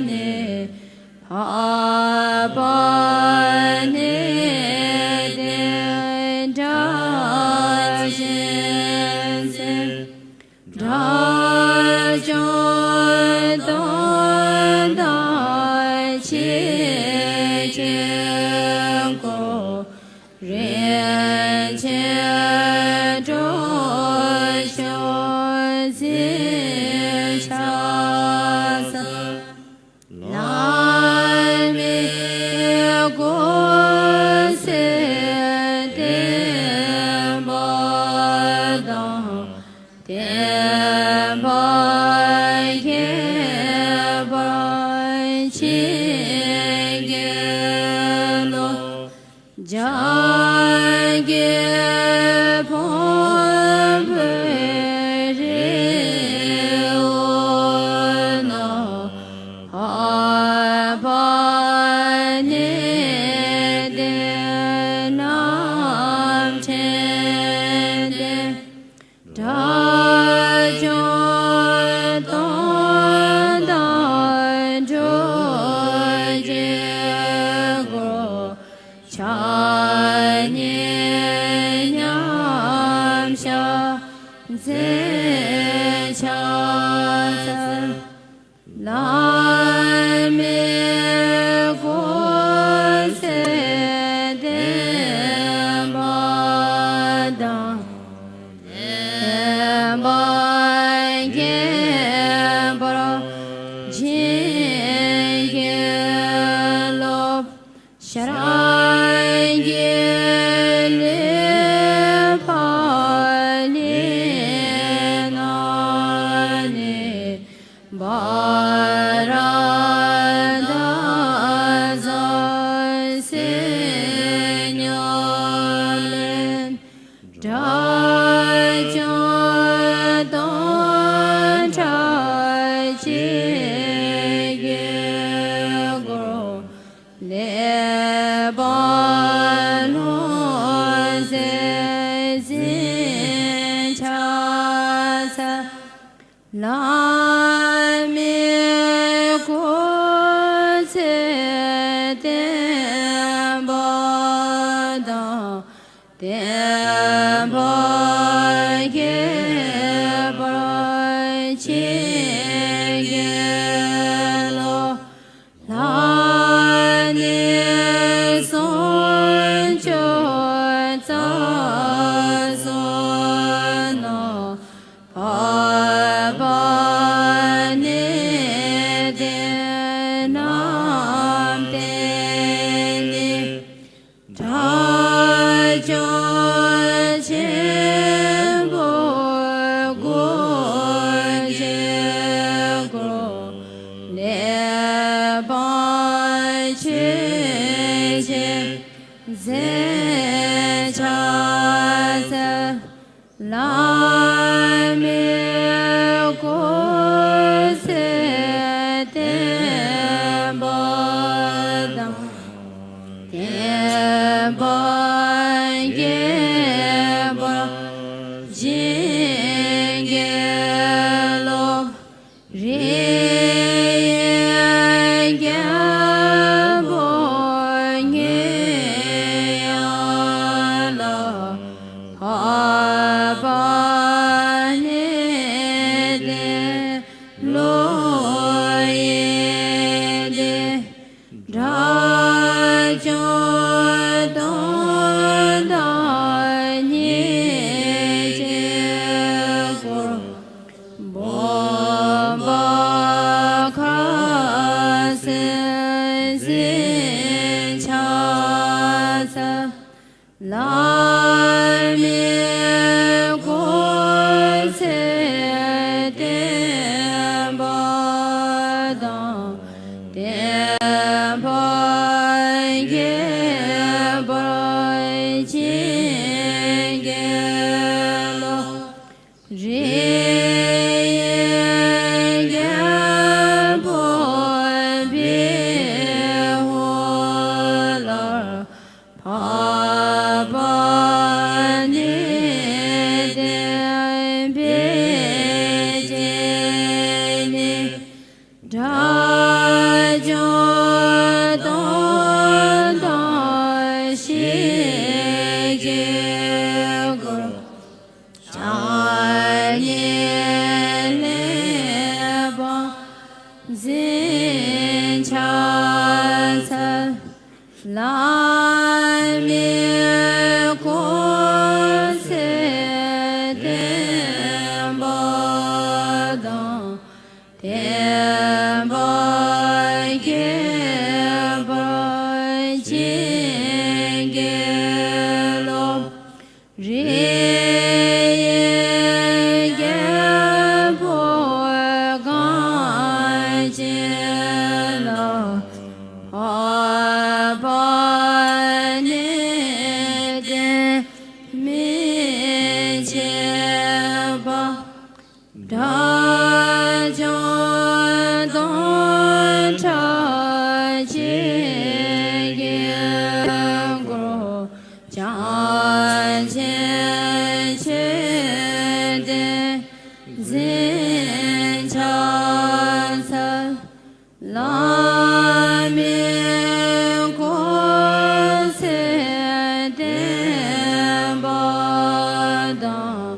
ནི། འཕགས་པ་ནས་བསྟན་སྒྲ་གཅན་འཛིན། སྒྲ་སྐྱོང་སྟོན་དང་ཆོས་ཀྱི་སྐོར། རིན་ཆེན་སྒྲོལ་ཆུང་མཛད་ཕྱག་འཚལ། བླ་མའི་སྐུ་ཚེ་བརྟན་པ་དང་། བསྟན་པ་རྒྱས་པར་བྱིན་གྱིས་རློབས། རྒྱ་གར་བོན་པོའི་རི་བོ་ན། འཕགས་པ་ནས་བསྟན་རྣམ་འདྲེན་ལྡན། སྒྲ་སྐྱོང་སྟོན་དང་སྒྲོལ་གྱི་སྐོར། ཕྱག་གཉིས་མཉམ་བཞག་མཛད་ཕྱག་འཚལ། བླ་མའི་སྐུ་ཚེ་བརྟན་པ་དང་། བསྟན་པ་རྒྱས་པར་བྱིན་གྱིས་རློབས། ཤར་གྱི་ལུས་འཕགས་གླིང་ན་ནི། སྦ་ར་ཏ་ཟ་སེར་སྨྱུག་ལེན། སྒྲ་སྐྱོང་སྟོང་ཕྲག་གཅིག་གི་སྐུ། ཀླད་པ་ལྷུང་བཟེད་མཛད་ཕྱག་འཚལ། བླ་མའི་སྐུ་ཚེ་བརྟན་པ་དང་། བསྟན་པ་རྒྱས་པར་བྱིན་གྱིས་རློབས། ལྷ་ནི་སུམ་ཅུ་རྩ་གསུམ་ན། འཕགས་པ་ནས་བསྟན་རྣམ་འདྲེན་ལྡན། སྒྲ་སྐྱོང་ཆེན་ བླ་མའི་སྐུ་ཚེ་བརྟན་པ་དང་། བསྟན་པ་རྒྱས་པར་བྱིན་གྱིས་རློབས། རིགས་དབྱེ་རྒྱལ་པོ་ཉེ་ཡང་ལ། འཕགས་པ་གནས་བརྟན་བློ་ཡི་སྡེ། དགྲ་བཅོམ་སྟོང་དང་ཉེར་གཅིག་སྐོར། སྤོབས་པ་ཁ་ཟས་ཟིན་ཕྱག་འཚལ། བླ་མའི་སྐུ་ཚེ་བརྟན་པ་དང་། བསྟན་པ་རྒྱས་པར་བྱིན་གྱིས་རློབས། རིགས་དབྱེ་རྒྱལ་པོ་བེའུ་ལར། འཕགས་པ་གནས་བརྟན་བེ་ཅོན་ནས། དགྲ་བཅོམ་སྟོང་དང་ཞི་བརྒྱད་སྐོར། ཕྱག་གཉིས་ལེགས་པར་ཟིན་ཕྱག་འཚལ། བླ་མའི་སྐུ་ཚེ་བརྟན་པ་དང་། བསྟན་པ་རྒྱས་པར་བྱིན་གྱིས་རློབས། རིགས་དབྱེ་རྒྱལ་པོ་གངས་ཅན་ལ། འཕགས་པ་གནས་བརྟན་མི་ཕྱེད་པ། དགྲ་བཅོམ་སྟོང་ཕྲག་གཅིག་གི་སྐོར། བྱང་ཆེན་མཆོད་རྟེན་ཟིན་ཕྱག་འཚལ། བླ་མའི་སྐུ་ཚེ་བརྟན་པ་དང་།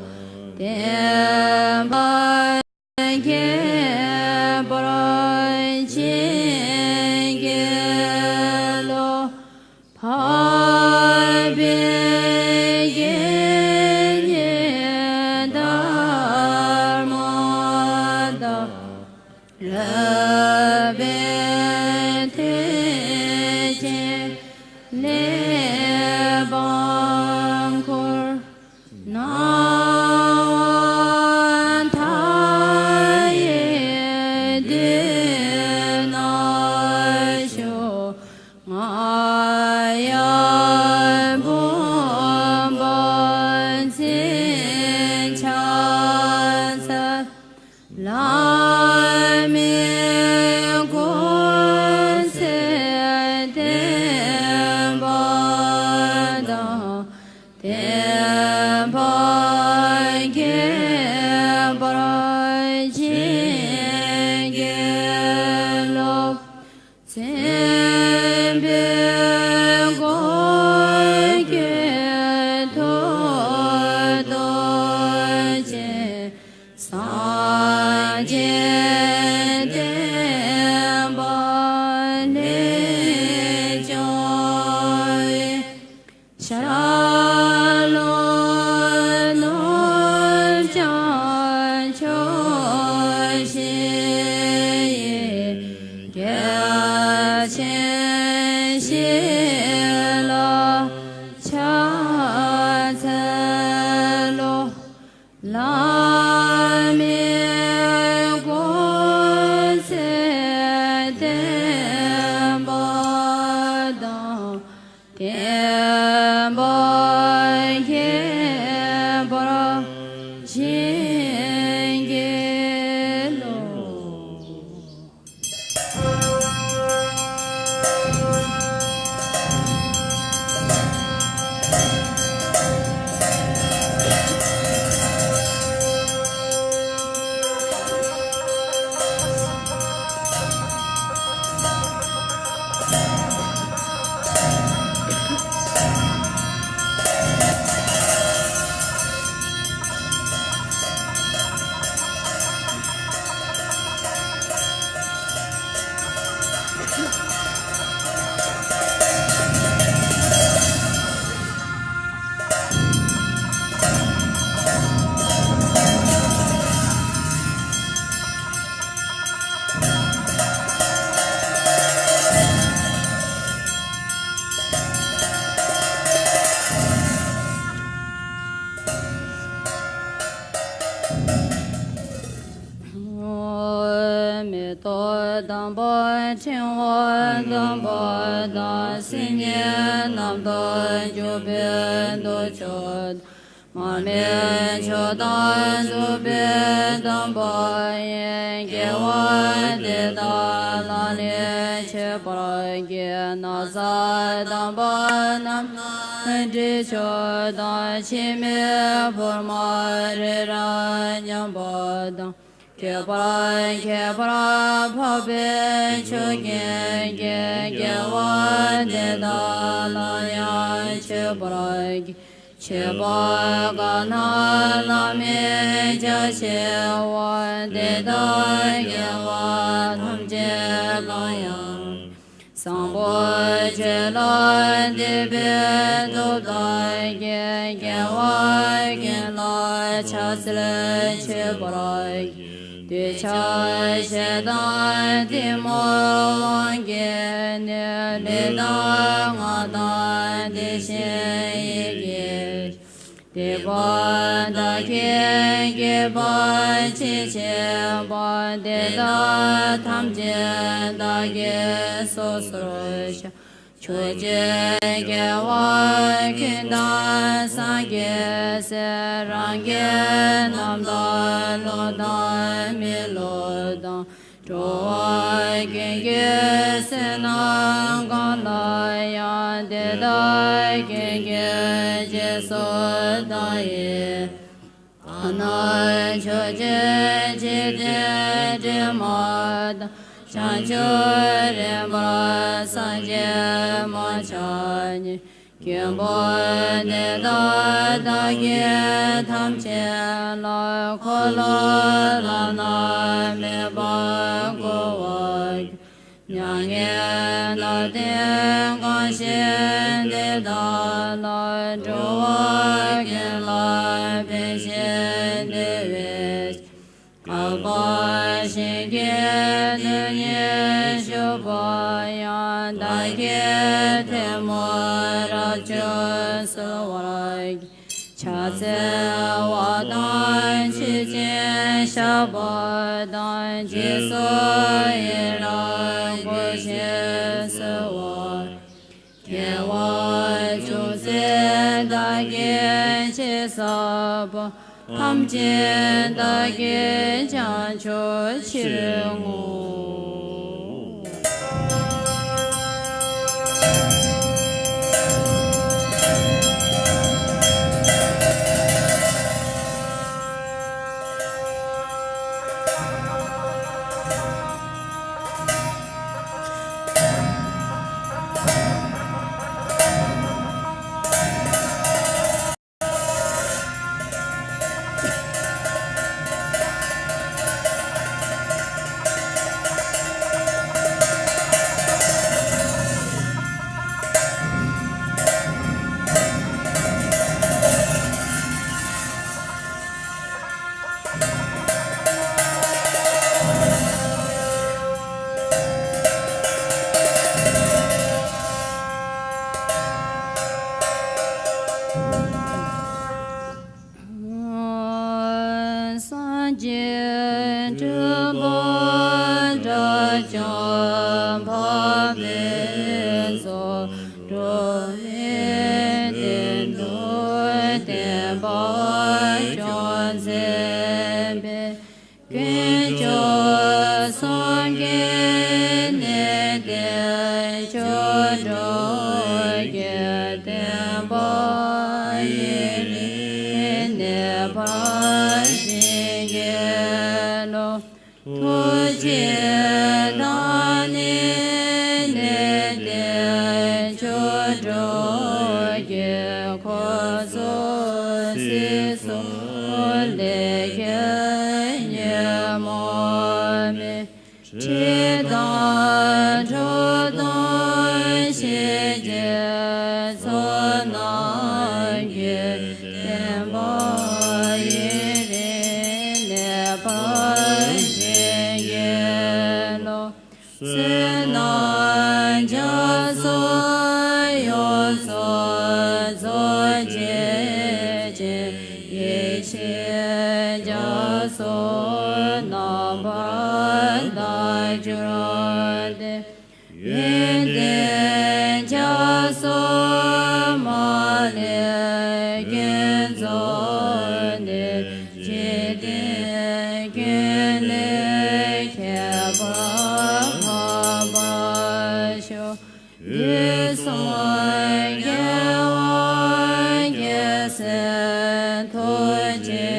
བསྟན་པ་རྒྱས་པར་བྱིན་གྱིས་རློབས། འཕགས་པའི་དགེ་བསྙེན་དར་མ་དང་། སློབ་དཔོན་ཐེག་ཆེན་གླེགས་བམ་འཁུར། སྣང་བ་མཐའ་ཡས་མདུན་ན་བཞུགས། རྔ་ཡབ་བུམ་པ་འཛིན་ཕྱག་འཚལ། བླ་མའི་སྐུ་ཚེ་བརྟན་པ་དང་། བསྟན་པ་རྒྱས་པར་བྱིན་གྱིས་རློབས། མཚན་དཔེའི་སྒོ་བརྒྱད་ཐུགས་རྡོ་རྗེ། སངས་རྒྱས་བསྟན་པ་ལས་བྱུང་བའི། ཤར་ལྷོ་ནུབ་བྱང་ཕྱོགས་བཞི་ཡི། རྒྱལ་ཆེན་བཞི་ལ་ཕྱག་འཚལ་ལོ། བླ་མའི་སྐུ་ཚེ་བརྟན་པ་དང་། བསྟན་པ་རྒྱས་པར་ བྱིན་གྱིས་རློབས། མེ་ཏོག་དམ་པ་ཕྲེང་བ་དམ་པ་དང་། སིལ་སྙན་རྣམས་དང་བྱུགས་པའི་མདོས་ཆོག། མར་མེ་མཆོག་དང་བྱུགས་པའི་དམ་པ་ཡིས། དགེ་བ་འདི་དག་ལ་ནི་མཆོད་པར་བགྱི། ན་བཟའ་དམ་པ་རྣམས་དང་དྲི་མཆོག་དང་། འཆི་མེད་ཕུར་མ་རི་རབ་མཉམ་པ་དང་། ཁྱད་པར་ཁྱད་པར་འཕགས་པའི་མཆོག་ཀུན་གྱི། དགེ་བ་འདི་དག་ལ་ཡང་མཆོད་པར་བགྱི། མཆོད་པ་གང་རྣམས་བླ་མེད་རྒྱ་ཆེ་བ། དེ་དག་དགེ་བ་ཐམས་ཅད་ལ་ཡང་། བཟང་པོ་སྤྱོད་ལ་འདུད་པའི་སྟོབས་དག་གིས། དགེ་བ་ཀུན་ལ་ཕྱག་འཚལ་མཆོད་པར་བགྱི། འདོད་ཆགས་ཞེ་སྡང་གཏི་མུག་དབང་གིས་ནི། ལུས་དང་ངག་དང་དེ་བཞིན་ཡིད་ཀྱི། སྡིག་པ་དག་གིས་བསྐྱེད་པ་ཅི་མཆིས་པ། དེ་དག་ཐམས་ཅད་བདག་གིས་སོ་སོར་བཤགས། ཕྱོགས་བཅུའི་རྒྱལ་བ་ཀུན་དང་སངས་རྒྱས་སྲས། རང་གི་རྣམ་ཐར་བློ་དང་མི་བསླུ་དང་། འགྲོ་བ་ཀུན་གྱི་བསོད་ནམས་གང་ལ་ཡང་། དེ་དག་ཀུན་གྱི་རྗེས་སུ་བདག་ཡི། ཐ་ན་ཕྱོགས་བཅུའི་འཇིག་རྟེན་དྲི་མ་དང་། བྱང་ཆུབ་རིམ་པར་སངས་རྒྱས་མ་ཆགས་ཉིད། ཀུན་བཟང་དེ་དག་བདག་གིས་ཐམས་ཅད་ལ། འཁོར་ལོ་བླ་ན་མེད་པ་བསྐོར་བར་བགྱི། མྱ་ངན་ལས་འདས་གང་ཞིག་དེ་དག་ལ། འགྲོ་བ་ཀུན་ལ་ཕན་ཕྱིར་བདེ་བའི། བསྐལ་པ་གཞན་གྱི་དུས་ཉིད་བཞུགས་པ་ཡང་། བདག་གིས་ཐལ་མོ་རབ་བྱུང་གསོལ་བར་བགྱི། ཕྱག་འཚལ་བ་དང་མཆོད་ཅིང་བཤགས་པ་དང་། རྗེས་སུ་ཡི་རང་བསྐུལ་ཞིང་གསོལ་བ། དགེ་བ་ཅུང་ཟད་བདག་གིས་ཅི་བསགས་པ། ཐམས་ཅད་བདག་གིས་བྱང་ཆུབ་ཕྱིར་བསྔོ། སངས་རྒྱས་སྤྲུལ་པ་དགྲ་བཅོམ་འཕགས་པའི་ཚོགས། འགྲོ་བའི་དོན་དུ་བསྟན་པ། སྐྱོང་མཛད་པའི། དཀོན་མཆོག་གསུམ་གྱི་གནས་བརྟན་བཅུ་དྲུག་གི་བསྟན་པ་ཡུན་རིང་གནས་པར་བྱིན་གྱིས་རློབས། ཐུགས་རྗེ་དང་ནི་གནས་བརྟན་བཅུ་དྲུག་གི་འཁོར་ཚོགས་སྲིད་གསུམ་ལས་རྒྱལ་ཉོན་མོངས་མེད། ཁྲི་དང་ཁྲོ་དང་ཞི་རྒྱས་ཚོགས་རྣམས་ཀྱི། བསྟན་པ་ཡུན་རིང་གནས་པར་བྱིན་གྱིས་རློབས། བསོད་ནམས་རྒྱ་མཚོ་ཡོངས་སུ་རྫོགས་བྱེད་ཅིང་། ཡེ་ཤེས་རྒྱ་མཚོ་རྣམ་པར་དག་གྱུར་ཏེ། ཡོན་ཏན་རྒྱ་མཚོ་མ་ལུས་ཀུན་རྫོགས་ནས། འཇིག་རྟེན་ཀུན་ལས་ཁྱད་པར་འཕགས་པར་ཤོག་དུས་གསུམ་རྒྱལ་བ་རྒྱལ་སྲས་ཐུགས་རྗེ་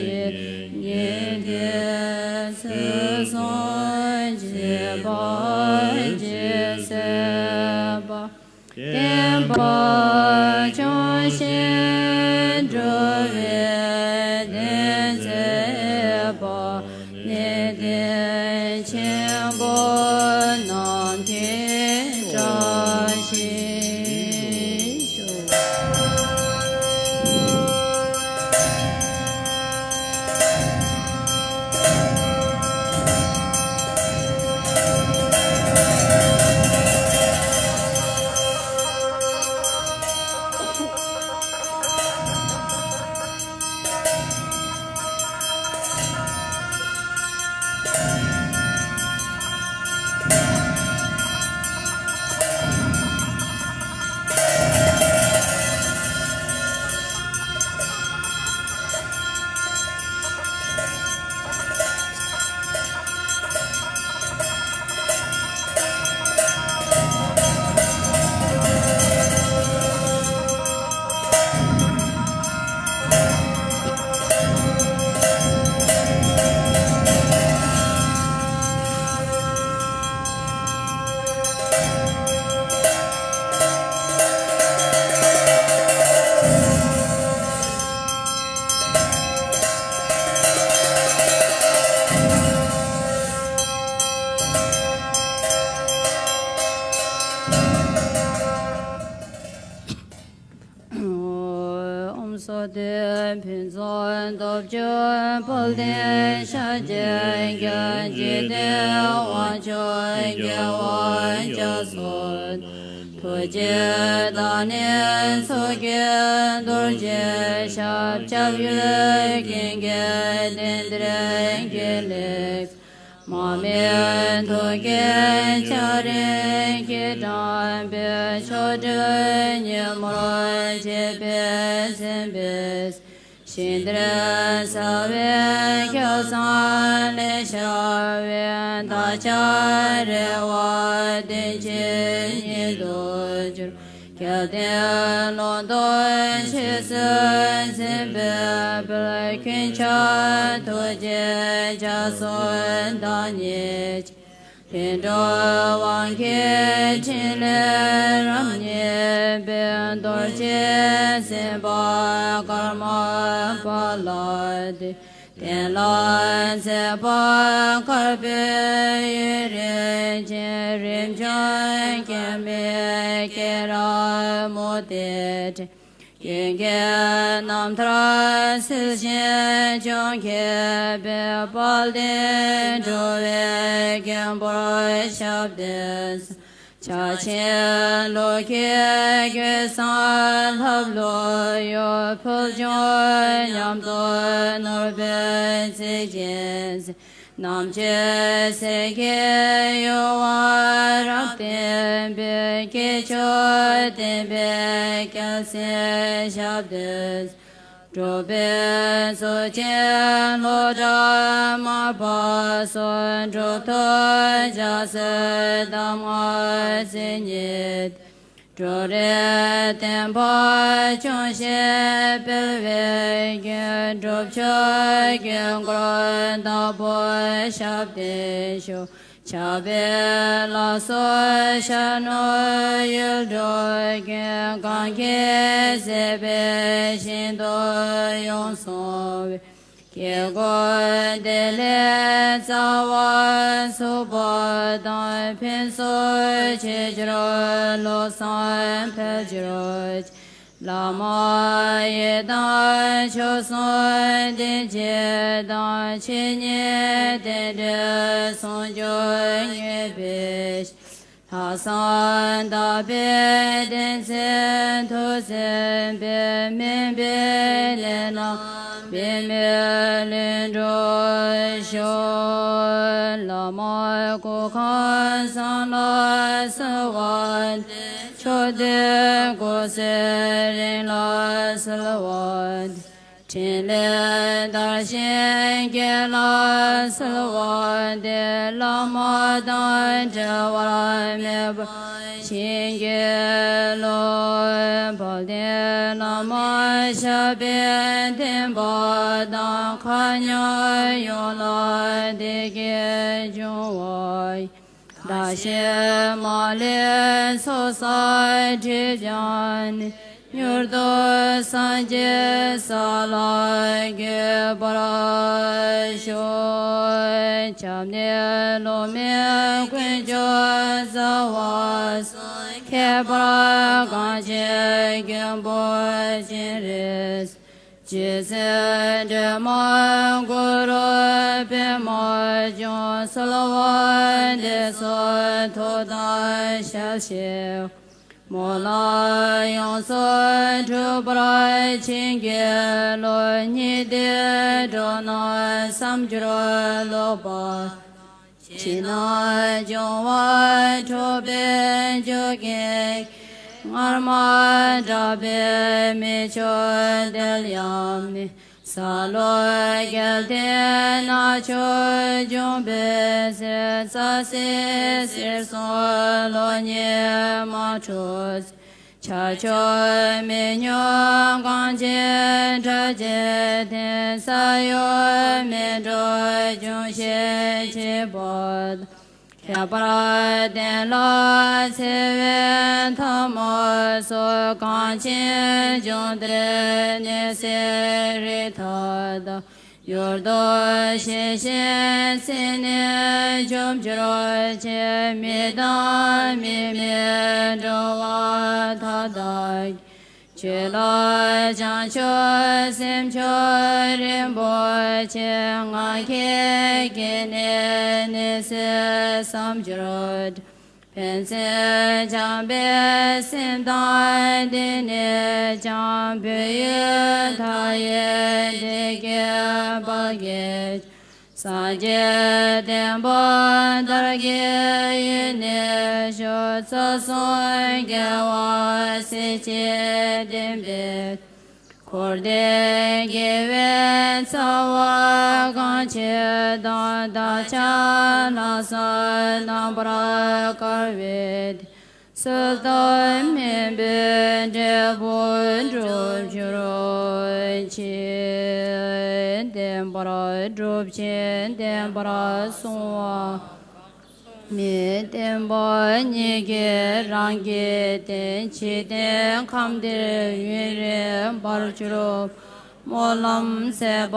ཡིས། ཉན་ཐོས་ཚུལ་བཟུང་བྱེད་པ་ཇི་སྲིད་པ། བསྟན་པ་སྐྱོང་ཞིང་འགྲོ་བའི་དོན་མཛད་པ། གནས་བརྟན་ཆེན་པོ་རྣམས་ཀྱི་བཀྲ་ཤིས་ཤོག་ཨོཾ་སྭ་སྟི། ཕུན་ཚོགས་སྟོབས་བཅུ་དཔལ་ལྡན་ཤཱཀྱའི་རྒྱལ། འཇིག་རྟེན་དབང་ཕྱུག་རྒྱལ་བ་རྒྱ་མཚོ་རྣམས། ཐུགས་རྗེ་དང་ནི་ཚོགས་ཀྱི་རྡོ་རྗེའི་ཞབས། སྐྱབས་ཡུལ་ཀུན་གྱི་རྟེན་འབྲེལ་གྱི་ལེགས། མར་མེ་མཐུ་རྐྱེན་སྐྱ་རེངས་ཀྱིས་བསྐྲད་པའི། མཆོག་སྤྲུལ་ཉིན་མོར་བཅས་པས་མཚན་པའི། ཤིང་རྟའི་རྩ་བའི་སྐལ་བཟང་ལས་ཤར་བའི། བདག་ཅག་རེ་བ་དོན་ཆེན་ཉིད་དུ་གྱུར། སྐལ་ལྡན་ལུང་རྟོགས་རྗེས་སུ་འཛིན་པའི་དཔལ། ཀུན་ཁྱབ་ཐུགས་རྗེའི་རྒྱ་མཚོ་བདག་ཉིད་ཀྱི། དུད་འགྲོ་དབང་གི་ཕྲིན་ལས་རབ་བརྙེས་པའི། རྡོ་རྗེ་སེམས་དཔའ་ཀརྨ་པ་ལ་འདུད། བསྟན་ལ་མཛད་པ་དཀར་པོའི་ཡུན་རིང་ཅན། རིམ་བྱོན་སྐྱེ་མེད་ཀྱེ་ར་མུ་ཏིའི་སྤྲིན། ཀུན་གྱི་རྣམ་ཐར་ཚུལ་བཞིན་སྐྱོང་མཁས་པའི། དཔལ་ལྡན་འགྲོ་བའི་མགོན་པོར་ཞབས་བརྟན་མཛད། ཕྱག་ཆེན་ལུགས་ཀྱི་རྒོད་ཚང་ལྷབ་ལྷུབ་གཡོ། ཕུལ་བྱུང་ཉམས་རྟོགས་ནོར་བུའི་རྩེ་གཅིག་འཛིན། རྣམ་དཔྱོད་གསེར་གྱི་ཡུ་བ་རབ་བརྟན་པའི། སྐྱེས་མཆོག་བསྟན་པའི་རྒྱལ་མཚན་ཞབས་བརྟན་མཛད། གྲུབ་པའི་གཙུག་རྒྱན་ལྷོ་བྲག་མར་པ་སོགས། གྲུབ་ཐོབ་རྒྱལ་སྲས་གདམས་ངག་མཚན་ཉིད། གྲུབ་རིགས་བསྟན་པ་སྐྱོང་ཞིང་སྤེལ་བའི་མགོན། གྲུབ་མཆོག་དཀྱིལ་འཁོར་བདག་པོའི་ཞབས་སྟེང་བཞུགས། ཕྱག་དཔེ་ལ་སོགས་ཞབས་ནོར་ཡིད་འཕྲོག་མགོན། གང་གིས་གཟིགས་པའི་ཞིང་དུ་ཡོངས་སོང་བའི། དཀྱིལ་འཁོར་བདེ་ལེགས་རྩ་བ་ཚུགས་པ་དང་། ཕུན་སུམ་ཇི་བཞིར་བློ་བཟང་འཕེལ་གྱུར་ཅིག། བླ་མ་ཡི་དམ་མཆོག་གསུམ་བདེན་བཞི་དང་། ཆོས་ཉིད་རྟེན་འབྲེལ་ཟུང་འཇུག་ངེས་པའི་ཞིང་། ལྷག་བསམ་དག་པའི་གདེང་ཚད་ཐུགས་བརྩེ་འཕེལ། དམན་པའི་ལས་རྣམས་འབད་མེད་ལྷུན་གྲུབ་ཤོག། བླ་མ་སྐུ་ཁམས་བཟང་ལ་གསོལ་བ་འདེབས། ཕྱོགས་དུས་སྐུ་ཚེ་རིང་ལ་གསོལ་བ་འདེབས། ཕྲིན་ལས་དར་ཞིང་རྒྱས་ལ་གསོལ་བ་འདེབས། བླ་མ་དང་འབྲལ་བ་མེད་པར་བྱིན་གྱིས་རློབས། དཔལ་ལྡན་བླ་མ་ཞབས་པད་བརྟན་པ་དང་། མཁའ་མཉམ་ཡོངས་ལ་བདེ་སྐྱིད་འབྱུང་བ་ཡི། བདག་གཞན་མ་ལུས་ཚོགས་བསགས་སྒྲིབ་སྦྱངས་ནས། མྱུར་དུ་སངས་རྒྱས་ས་ལ་འགོད་པར་ཤོག། སྐྱབས་གནས་བླ་མའི་དཀོན་མཆོག་རྩ་བ་གསུམ། ཁྱད་པར་གངས་ཅན་མགོན་པོ་སྤྱན་རས་གཟིགས། རྗེ་བཙུན་སྒྲོལ་མ་གུ་རུ་པདྨ་འབྱུང་། གསོལ་བ་འདེབས་སོ་ཐུགས་དམ་ཞལ་བཞེས། སྨོན་ལམ་ཡོངས་སུ་གྲུབ་པར་བྱིན་གྱིས་རློབས། སྙིགས་དུས་འགྲོ་རྣམས་བསམ་སྦྱོར་ལོག་པ། ཕྱི་ནང་འབྱུང་བ་འཁྲུགས་པའི་རྒྱུ་རྐྱེན། སྔར་མ་དག་པའི་མི་ཆོས་དལ་ཡམས་ནད། སྲོག་བླུ་རྒྱལ་བསྟན་ནད་བཅུ་འབྱུང་པའི་ཚེ། རྩ་སྲིད་གསེར་སྲུང་གློག་བརྙན་མ་འཁྲུགས་ཚེ། ཆར་ཆུ་མེ་རྙིང་གངས་ཅན་དགྲ་བཅས་འཐེན། ས་གཡོ་མེ་འབྲོག་འབྱུང་ཞིང་འཆི་བ་དང་། ཁྱད་པར་བསྟན་ལ་འཚེ་བའི་ཐ་མ་སོགས། གང་ཕྱིར་བྱུང་དེར་གནས་སའི་རིགས་མཐའ་དག། གཡུལ་དུ་ཞིང་གཤེགས་ཚེ་ནས་འཇོམས་གྱུར་ཅིག། མི་དང་མི་མིན་འགྲོ་བ་མཐའ་དག་གི། ཆོས་ལ་བྱང་ཆུབ་སེམས་མཆོག་རིན་པོ་ཆེ། ང་མཁྱེན་དགེ་བསྙེན་ནི་ཟེར་བསམ་གྱུར་ཅིག། ཕན་ཚུན་བྱམས་པའི་སེམས་དང་ལྡན་ནས་ཀྱང་། བོད་ཡུལ་མཐའ་ཡས་འདི་སྐྱེ་བ་གེགས། སངས་རྒྱས་བསྟན་པ་དར་རྒྱས་ཡུན་གནས་ཤོག། རྩ་གསུམ་རྒྱལ་བ་སྲས་བཅས་བསྟན་པའི། འཁོར་འདས་དགེ་བའི་རྩ་བ་གང་ཆེ་དང་། བདག་ཅག་ལྷག་བསམ་རྣམ་པར་དཀར་བའི་དེད། ཚུལ་དང་མོས་པའི་འབྲས་བུ་འགྲུབ་གྱུར་ཅིག། བདེན་པར་སྒྲུབ་ཅིང་བདེན་པར་བསྲུང་བ། མི་བདེན་པ་གཉིས་ཀྱིས་རང་གི་རྟེན། འཇིག་རྟེན་ཁམས་འདིར་ཡུན་རིང་འབར་གྱུར། སྨོན་ལམ་ཟད་པ་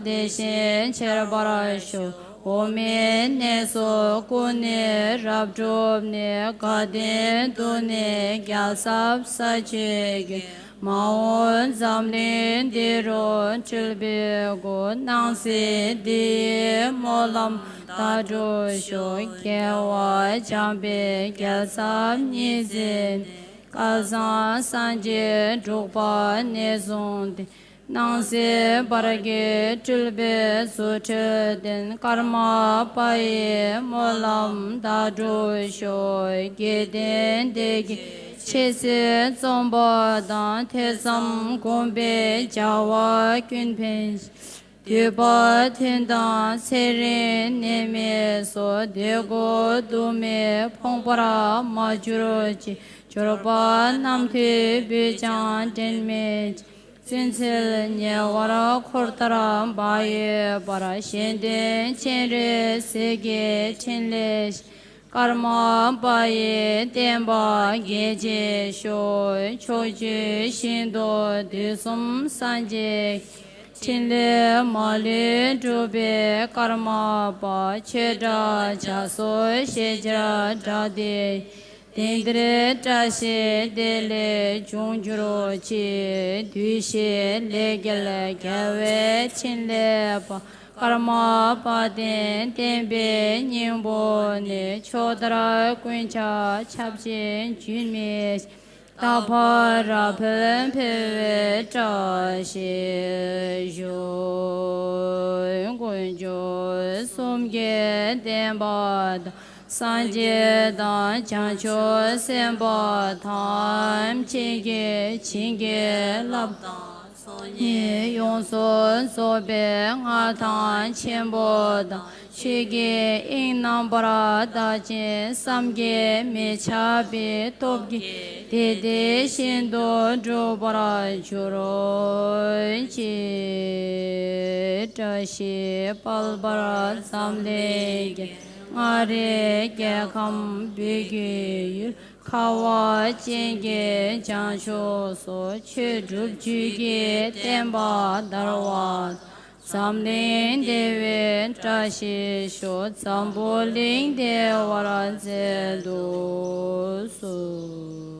དེ་བཞིན་ཆེར་འབར་ཤོག། འོག་མིན་གནས་སུ་སྐུ་ནི་རབ་གྲུབ་ནས། དགའ་ལྡན་དུ་ནི་རྒྱལ་ཚབ་ས་བཅུའི་མགོན། མ་འོངས་འཛམ་གླིང་འདི་རུ་སྤྲུལ་པའི་སྐུ། སྣང་སྲིད་འདི་ཡི་སྨོན་ལམ་མཐར་གྲུབ་ཤོག། རྒྱལ་བ་བྱམས་པའི་རྒྱལ་ཚབ་ཉི་ཟེར་ནས། སྐལ་བཟང་སངས་རྒྱས་འབྲུག་པ་ནས་བཟུང་སྟེ། སྣང་སྲིད་བར་གྱི་སྤྲུལ་པའི་རྫུ་འཕྲུལ་ལྡན། ཀརྨ་པ་ཡི་སྨོན་ལམ་མཐར་གྲུབ་ཤོག། དགེ་ལྡན་སྡེ་བརྒྱད་ ཆོས་སྲིད་འཛོམས་པ་དང་། ཐོས་བསམ་སྒོམ་པའི་བྱ་བ་ཀུན་ཕན་ཞིང་། འདོད་པ་དོན་དང་ཚེ་རིང་ནད་མེད་གསོ། འདོད་དགུ་སྡུག་བསྔལ་ཕོངས་པར་མ་གྱུར་ཅིག། འབྱོར་པ་རྣམ་ཐོས་འབུལ་ཀྱང་འགྲན་མེད་ཅིག། བཙུན་ཚེ་ཉེ་བར་འཁོར་དང་བག་ཡོད་པར། གཞན་དོན་སྤྱན་རས་གཟིགས་ཀྱི་ཕྲིན་ལས་ཤིང་། ཀརྨ་པ་ཡི་བསྟན་པ་རྒྱས་ཆེར་ཤོག། ཕྱོགས་བཅུ་ཞིང་དུ་དུས་གསུམ་སངས་རྒྱས། ཕྲིན་ལས་མ་ལུས་སྒྲུབ་པའི་ཀརྨ་པ། ཆོས་སྒྲ་བྱ་སོགས་ཞེས་བྱར་གྲགས་ཏེ། དེང་འདིར་བཀྲ་ཤིས་བདེ་ལེགས་འབྱུང་གྱུར་ཅིག། འདུས་བྱས་ལས་རྒྱལ་རྒྱལ་བའི་ཕྲིན་ལས་པ། ཀརྨ་པ་དེས་བསྟན་པའི་སྙིང་པོ་ནི། ཕྱོགས་མཐར་ཀུན་ཁྱབ་ཁྱབ་ཅིང་རྒྱུན་མི་ཆད། དག་པར་འཕེལ་འཕེལ་བའི་བཀྲ་ཤིས་ཤོག། དཀོན་མཆོག་གསུམ་གྱི་བསྟན་པ་དང་། སངས་རྒྱས་དང་བྱང་ཆུབ་སེམས་དཔའ་ཐམས་ཅད་ཀྱིས་བྱིན་གྱིས་བརླབས་དང་། ཚོགས་གཉིས་ཡོངས་སུ་རྫོགས་པའི་མངའ་ཐང་ཆེན་པོ་དང་། ཆོས་ཀྱི་དབྱིངས་རྣམ་པར་དག་ཅིང་བསམ་གྱིས་མི་ཁྱབ་པའི་སྟོབས་ཀྱིས་དེ་དེ་བཞིན་དུ་འགྲུབ་པར་གྱུར་ཅིག། བཀྲ་ཤིས་དཔལ་འབར་འཛམ་གླིང་རྒྱན། མངའ་རིས་རྒྱལ་ཁམས་བོད་ཀྱི་ཡུལ། ཁ་བ་ཅན་གྱི་བྱང་ཕྱོགས་སུ། ཆོས་སྒྲུབ་རྒྱུད་ཀྱི་བསྟན་པ་དར་བ། འཛམ་གླིང་བདེ་བའི་བཀྲ་ཤིས་ཤོག། འཛམ་བུ་གླིང་བདེ་བར་མཛད་དུ་གསོལ།